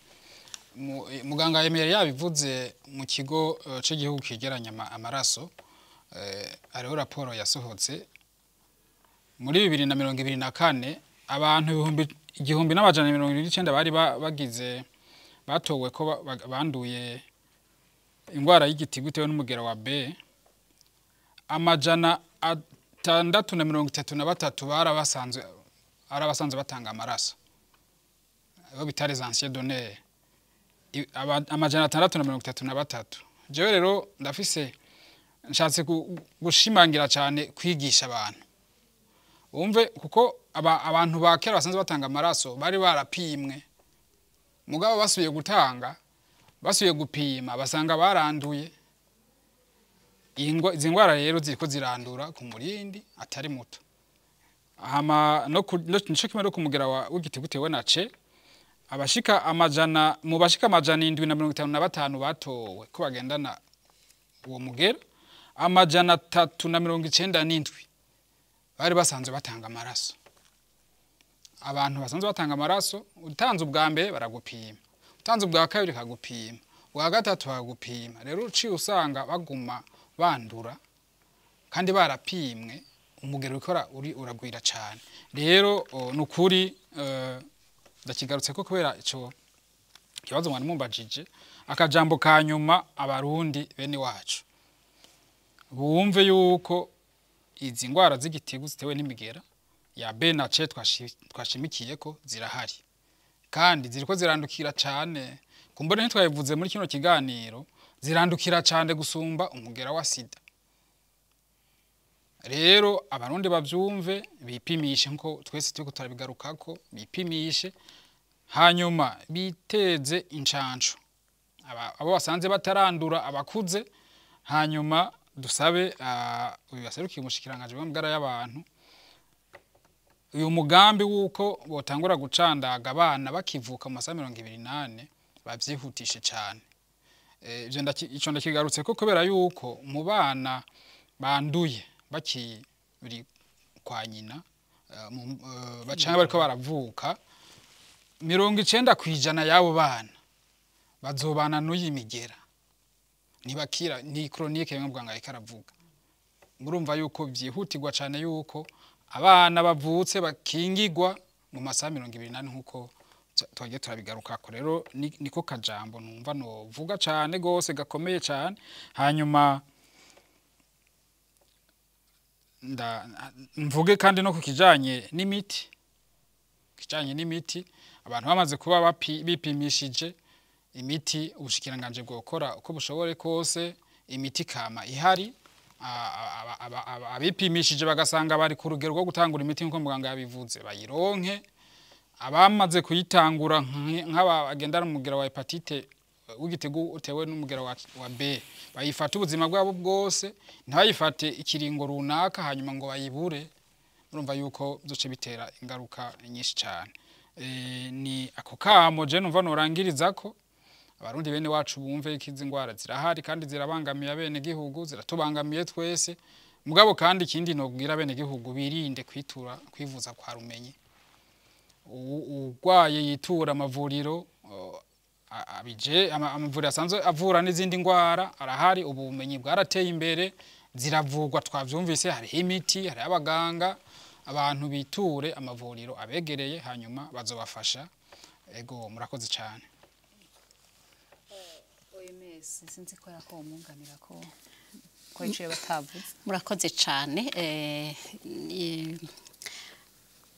Muganga Emery yabivuze, mu kigo c'igihugu kigeranya amaraso, hariho raporo yasohotse muri 2024. Abantu 1179 bari bagize batowe ko banduye ingwara y'igitigu itewe n'umugera wa B, 633 barabasanzwe batanga amaraso, abo bita les anciens donneurs, 633. Jewe rero ndafise nshatse gushimangira cyane kwigisha abantu umve, kuko abantu ba kera basanzwe batanga amaraso bari barapimwe, mugabo basubiye gutanga, basubiye gupima basanga baranduye. Izi ngwara rero ziriko zirandura ku murindi atari muto. Hama no nico kimwe no kumugera wa w'igitigu utewe na C, abashika amajana mu bashika 755 batowe ko bagendana uwo mugera, 397 bari basanzwe batanga amaraso. Abantu basanzwe batanga amaraso, utanze ubwa mbere baragupima, utanze ubwa kabiri bakagupima, ubwa gatatu bakagupima. Rero uciye usanga baguma bandura kandi barapimwe. Umugero ukora uri uragwira cyane. Rero nukuri ndakigarutse ko kubera ico kibazo mwari mumbajije. Akajambo ka nyuma, Abarundi bene wacu bumve yuko izi ngwara z'igitigu zitewe n'imigera ya B na C twashimikiye ko zirahari kandi ziriko zirandukira cyane. Kumbone ntitwabivuze muri kino kiganiro, zirandukira cyane gusumba umugera wa sida. Rero Abarundi bavyumve, bipimishe nko twese turiko turabigarukako, bipimishe, hanyuma biteze incanco abo basanze batarandura, abakuze. Hanyuma dusabe uyu yaserukiye umushikiranganji w'amagara y'abantu, uyu mugambi w'uko botangura gucandaga abana bakivuka mu masaha 24 bavyihutishe cane. Ivyo ico ndakigarutse ko kubera yuko mu bana banduye bakiri kwa nyina, bacanke bariko baravuka, 90% y'abo bana bazobana n'uyi migera, ntibakira, ni chronique bimwe muganga ariko aravuga. Murumva yuko vyihutirwa cane yuko abana bavutse bakingigwa mu masaha 24 nkuko twagiye turabigarukako. Rero niko kajambo numva novuga cane gose gakomeye cane. Hanyuma mvuge kandi no ku kijanye n'imiti. Abantu bamaze kuba bipimishije, imiti ubushikiranganje bwokora uko bushobore kose imiti kama ihari. Abipimishije bagasanga bari ku rugero rwo gutangura imiti nkuko muganga yabivuze, bayironke. Abamaze kuyitangura nk'aba bagendana umugera wa hepatite w'igitigu utewe n'umugera wa B, bayifate ubuzima bwabo bwose, ntibayifate ikiringo runaka hanyuma ngo bayibure. Murumva yuko byoce bitera ingaruka nyinshi cyane. Ni ako kamo je numva norangiriza ko Abarundi bene wacu bumve ko izi ngwara zirahari kandi zirabangamiye abene gihugu, ziratubangamiye twese. Mugabo kandi ikindi nobwira bene gihugu, birinde kwitura kwivuza kwa rumenyi. Urwaye yitura amavuriro abije amavuriro asanzwe avura n'izindi ndwara arahari. Ubumenyi bwarateye imbere, ziravurwa, twavyumvise, hariho imiti, hariho abaganga. Abantu biture amavuriro abegereye, hanyuma bazobafasha. Ego, murakoze cyane. OMS, sinzi ko ko umwunganira ko iciye batavuze. Murakoze cyane.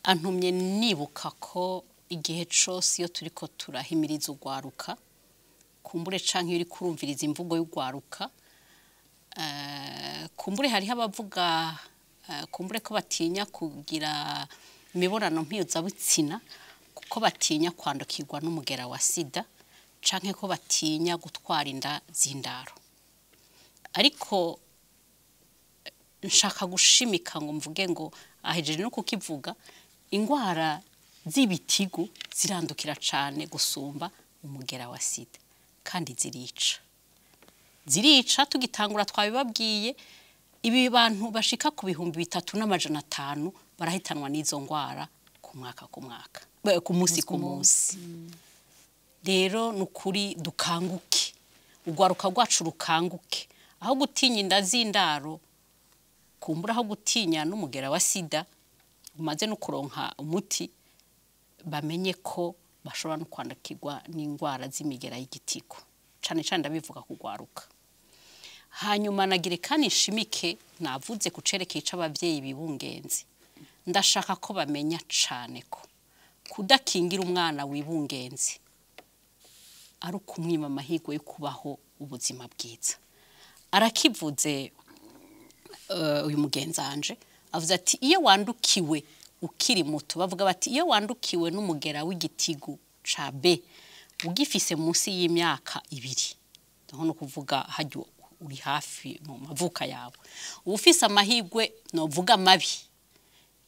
Antumye nibuka ko igihe cose iyo turiko turahimiriza urwaruka, kumbure canke iyo uriko urumviriza imvugo y'urwaruka, kumbure hariho abavuga kumbure ko batinya kugira imibonano mpuzabitsina kuko batinya kwandukirwa n'umugera wa sida, canke ko batinya gutwara inda z'indaro. Ariko nshaka gushimika ngo mvuge ngo ahejeje no kukivuga, ingwara z'ibitigu zirandukira cane gusumba umugera wa sida, kandi zirica. Zirica, tugitangura twabibabwiye, ibi bantu bashika ku 3500 barahitanwa n'izo ngwara ku mwaka ku mwaka, ku munsi ku munsi. Rero nukuri dukanguke, urwaruka rwacu rukanguke, aho gutinya inda z'indaro, kumbura aho gutinya n'umugera wa sida umaze no kuronka umuti, bamenye ko bashobora no kwandukirwa n'indwara z'imigera y'igitigu, cane cane ndabivuga kugwaruka. Hanyuma nagire kandi nshimike, navuze ku cerekeye c'abavyeyi bibungenze, ndashaka ko bamenya cane ko kudakingira umwana wibungenze ari ukumwima amahirwe yo kubaho ubuzima bwiza. Arakivuze uyu mugenzanje, avuze ati iyo wandukiwe ukiri muto, bavuga bati iyo wandukiwe n'umugera w'igitigu ca B ugifise munsi y'imyaka 2, aho no kuvuga hajya uri hafi mu mavuka yawe, uba ufise amahirwe novuga mabi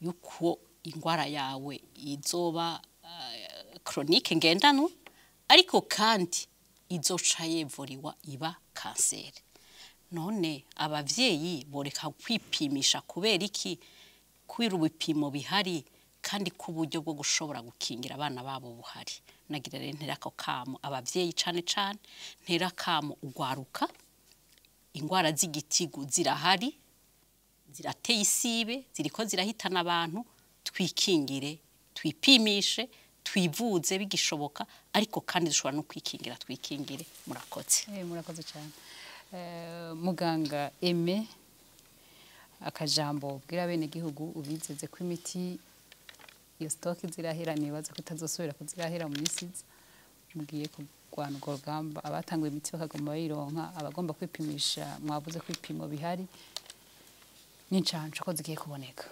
yuko ingwara yawe izoba chronique ngendanwa, ariko kandi izoca yevuriwa iba kanseri. None abavyeyi boreka kwipimisha kubera iki? Kubera ibipimo bihari kandi ku buryo bwo gushobora gukingira abana babo buhari. Nagira rero ntera ako kamo abavyeyi, cane cane ntera kamo ugwaruka. Ingwara z'igitigu zirahari, zirateye isibe, ziriko zirahitana abantu. Twikingire, twipimishe, twivuze bigishoboka, ariko kandi dushobora no kwikingira, twikingire. Murakoze. Murakoze cyane. Muganga Aime, akajambo bwira bene gihugu, ubizeze ko imiti iyo stock zirahera, nibaza ko itazosubira kuzirahera mu minsi iza. Mugiye kurwana urwo rugamba, abatanguye imiti bakaguma bayironka, abagomba kwipimisha mwavuze ko ibipimo bihari, n'incanco ko zigiye kuboneka.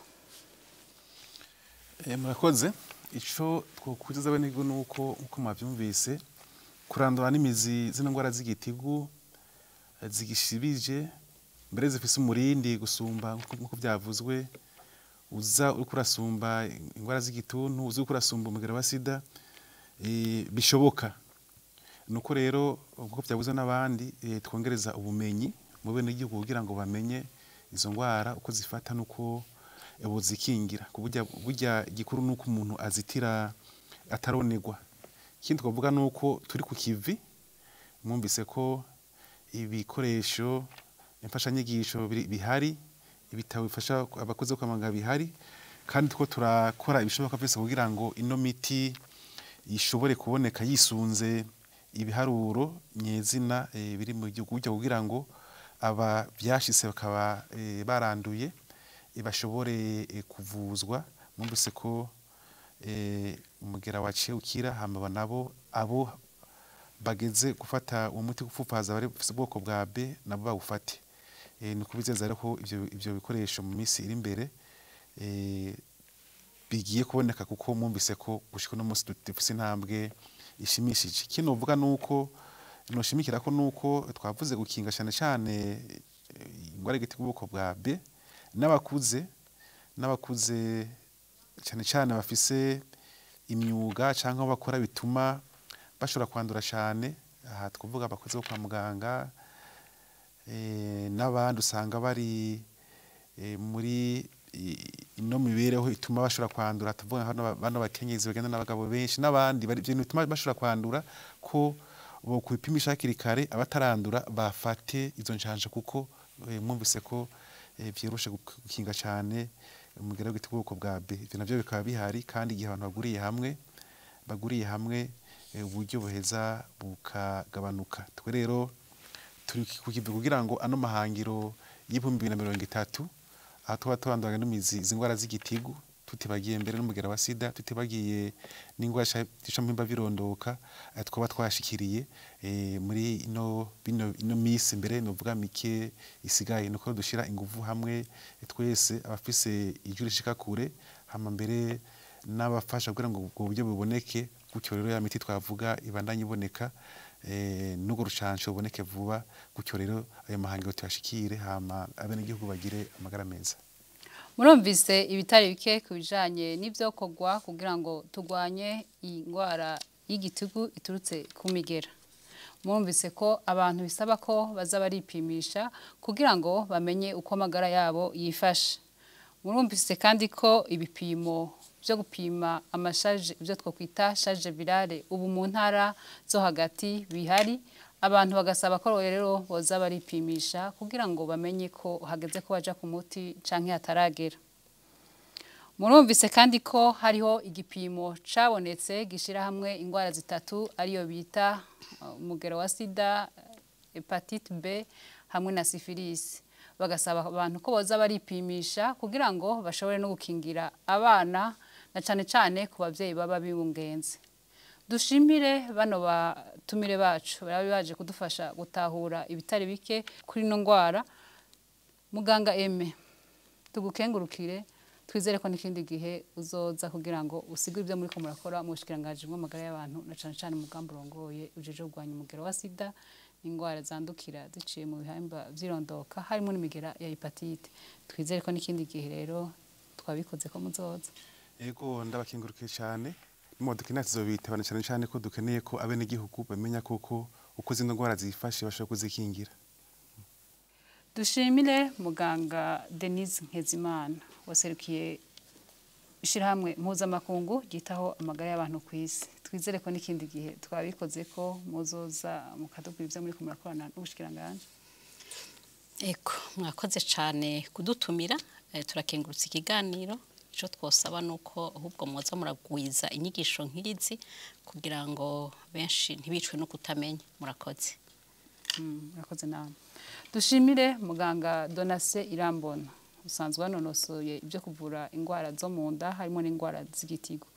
Murakoze. Ico twokuza abenegihugu nuko uko mwavyumvise, kurandura n'imizi zino ngwara z'igitigu zigishibije, mbere zifise umurindi gusumba nkuko byavuzwe, uza uriko urasumba ingwara z'igituntu, uza uriko urasumba umugera wa sida, bishoboka. Nuko rero nkuko byavuzwe n'abandi, twongereza ubumenyi mu benegihugu kugira ngo bamenye izo ngwara uko zifata nuko buzikingira. Kuburya burya igikuru nuko umuntu azitira ataronegwa. Ikindi twavuga nuko turi ku kivi, mwumvise ko ibikoresho imfashanyigisho bihari, ibitabo bifasha abakozi bo kwa muganga bihari, kandi two turakora ibishoboka byose kugira ngo ino miti ishobore kuboneka yisunze ibiharuro nyezina biri mu gihugu, kugira ngo aba byashitse bakaba baranduye bashobore kuvuzwa. Mwumvise ko umugera waciye ukira, hama nabo abo bageze gufata uwo muti gupfupfaza bari bafise ubwoko bwa B nabo bawufate. Ni kubizeza rero ko ivyo bikoresho mu minsi iri imbere bigiye kuboneka, kuko mwumvise ko gushika uno munsi dufise intambwe ishimishije. Kino uvuga nuko noshimikira ko nuko twavuze gukinga cyane cyane ingwara y'igitigu ubwoko bwa B, n'abakuze cyane cyane bafise imyuga cyangwa bakora bituma bashobora kwandura cyane. Aha twavuga abakozi bo kwa muganga, n'abandi usanga bari muri ino mibereho ituma bashobora kwandura, tuvuga hano bano bakenyezi bagenda n'abagabo benshi n'abandi bari ibintu bituma bashobora kwandura, ko bo kwipimisha hakiri kare, abatarandura bafate izo nshanja, kuko mwumvise ko vyoroshe gukinga cyane umugera w'igitigu bwa B. Ivyo navyo bikaba bihari, kandi igihe abantu baguriye hamwe uburyo buheza bukagabanuka. Twe rero turi ku kivi kugira ngo ano mahangiro y'2030, aho tuba tubandanya n'imizi izi ndwara z'igitigu, tutibagiye mbere n'umugera wa sida, tutibagiye n'ingwara zica mu bihimba birondoka, twaba twashikiriye muri ino misi mbere novuga mike isigaye, nuko dushira inguvu hamwe twese abafise ijwi rishika kure, hama mbere n'abafasha kugira ngo ubwo buryo buboneke. Gutyo rero ya miti twavuga ibandanye iboneka, n'urwo rucanco ruboneke vuba. Gutyo rero ayo mahangiro tuyashikire, hama abenegihugu bagire amagara meza. Murumvise ibitari bike ku bijanye n'ivyokorwa kugira ngo turwanye iyi ndwara y'igitugu iturutse ku migera. Murumvise ko abantu bisaba ko baza baripimisha kugira ngo bamenye uko amagara yabo yifashe. Murumvise kandi ko ibipimo byo gupima ama charges, ibyo twokwita charge virale, ubu mu ntara zo hagati bihari. Abantu bagasaba ko rero boza baripimisha kugira ngo bamenye ko hageze ko baja ku muti canke hataragera. Murumvise kandi ko hariho igipimo cabonetse gishira hamwe ingwara zitatu, ariyo bita umugero wa sida, hépatite B hamwe na syphilis. Bagasaba abantu ko boza baripimisha kugira ngo bashobore no gukingira abana, na cane cane ku bavyeyi baba bibungenze. Dushimire bano batumire bacu bari baje kudufasha gutahura ibitari bike kuri ino ndwara. Muganga Aime, tugukengurukire, twizere ko n'ikindi gihe uzoza kugira ngo usigure ibyo muriko murakora mu bushikiranganji bw'amagara y'abantu, na cane cane umugambi urongoye ujeje kurwanya umugero wa sida n'ingwara zandukira ziciye mu bihimba vy'irondoka, harimo n'imigera ya hépatite. Twizere ko n'ikindi gihe rero twabikoze ko muzoza. Ego, ndabakengurukiye cyane. N'imodoka tuzobitaba, cyane cyane ko dukeneye ko abenegihugu bamenya koko uko zino ndwara zifashe, bashobora kuzikingira. Dushimire muganga Denise Nkezimana waserukiye ishyirahamwe mpuzamakungu ryitaho amagara y'abantu ku isi. Twizere ko n'ikindi gihe twabikoze ko muzoza mukatubwira ibyo muri murakorana n'ubushikiranganji. Eko, mwakoze cyane kudutumira, turakengurutse ikiganiro. Icyo twosaba ni uko ahubwo muza muragwiza inyigisho nk'izi kugira ngo benshi ntibicwe no kutamenya. Murakoze. Murakoze nawe. Dushimire muganga Donatien Irambona, usanzwe wanonosoye ibyo kuvura indwara zo mu nda, harimo n'indwara z'igitigu.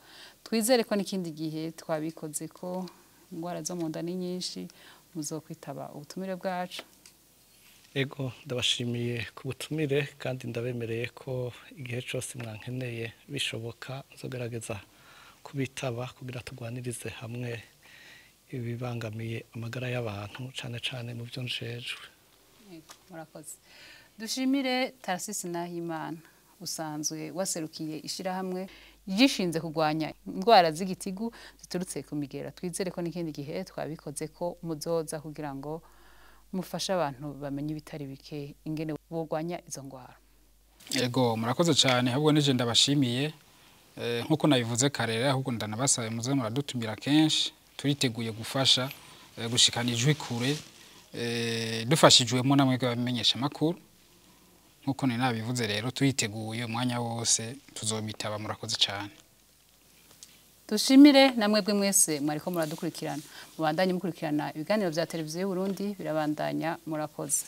Twizere ko n'ikindi gihe twabikoze ko, indwara zo mu nda ni nyinshi, muzokwitaba ubutumire bwacu. Ego, ndabashimiye ku butumire, kandi ndabemereye ko igihe cyose mwankeneye bishoboka nzogerageza kubitaba kugira turwanirize hamwe ibibangamiye amagara y'abantu, cyane cyane mu byo njejwe. Yego, murakoze. Dushimire Tarasisi Nahimana, usanzwe waserukiye ishyirahamwe ryishinze kurwanya indwara z'igitigu ziturutse ku migera. Twizere ko n'ikindi gihe twabikoze ko muzoza kugira ngo mufashe abantu bamenye ibitari bike ingene borwanya izo ndwara. Ego, murakoze cyane. Ahubwo nije ndabashimiye. Nkuko nabivuze kare rero, ahubwo ndanabasabe muze muradutumira kenshi. Turiteguye gufasha gushikana ijwi kure, dufashijwemo namwe bamenyesha makuru. Nkuko nari nabivuze rero, turiteguye umwanya wose tuzobitaba. Murakoze cyane. Dushimire namwebwe mwese mwariko muradukurikirana. Mubandanye mukurikirana ibiganiro vya Televiziyo y'Uburundi, birabandanya. Murakoze.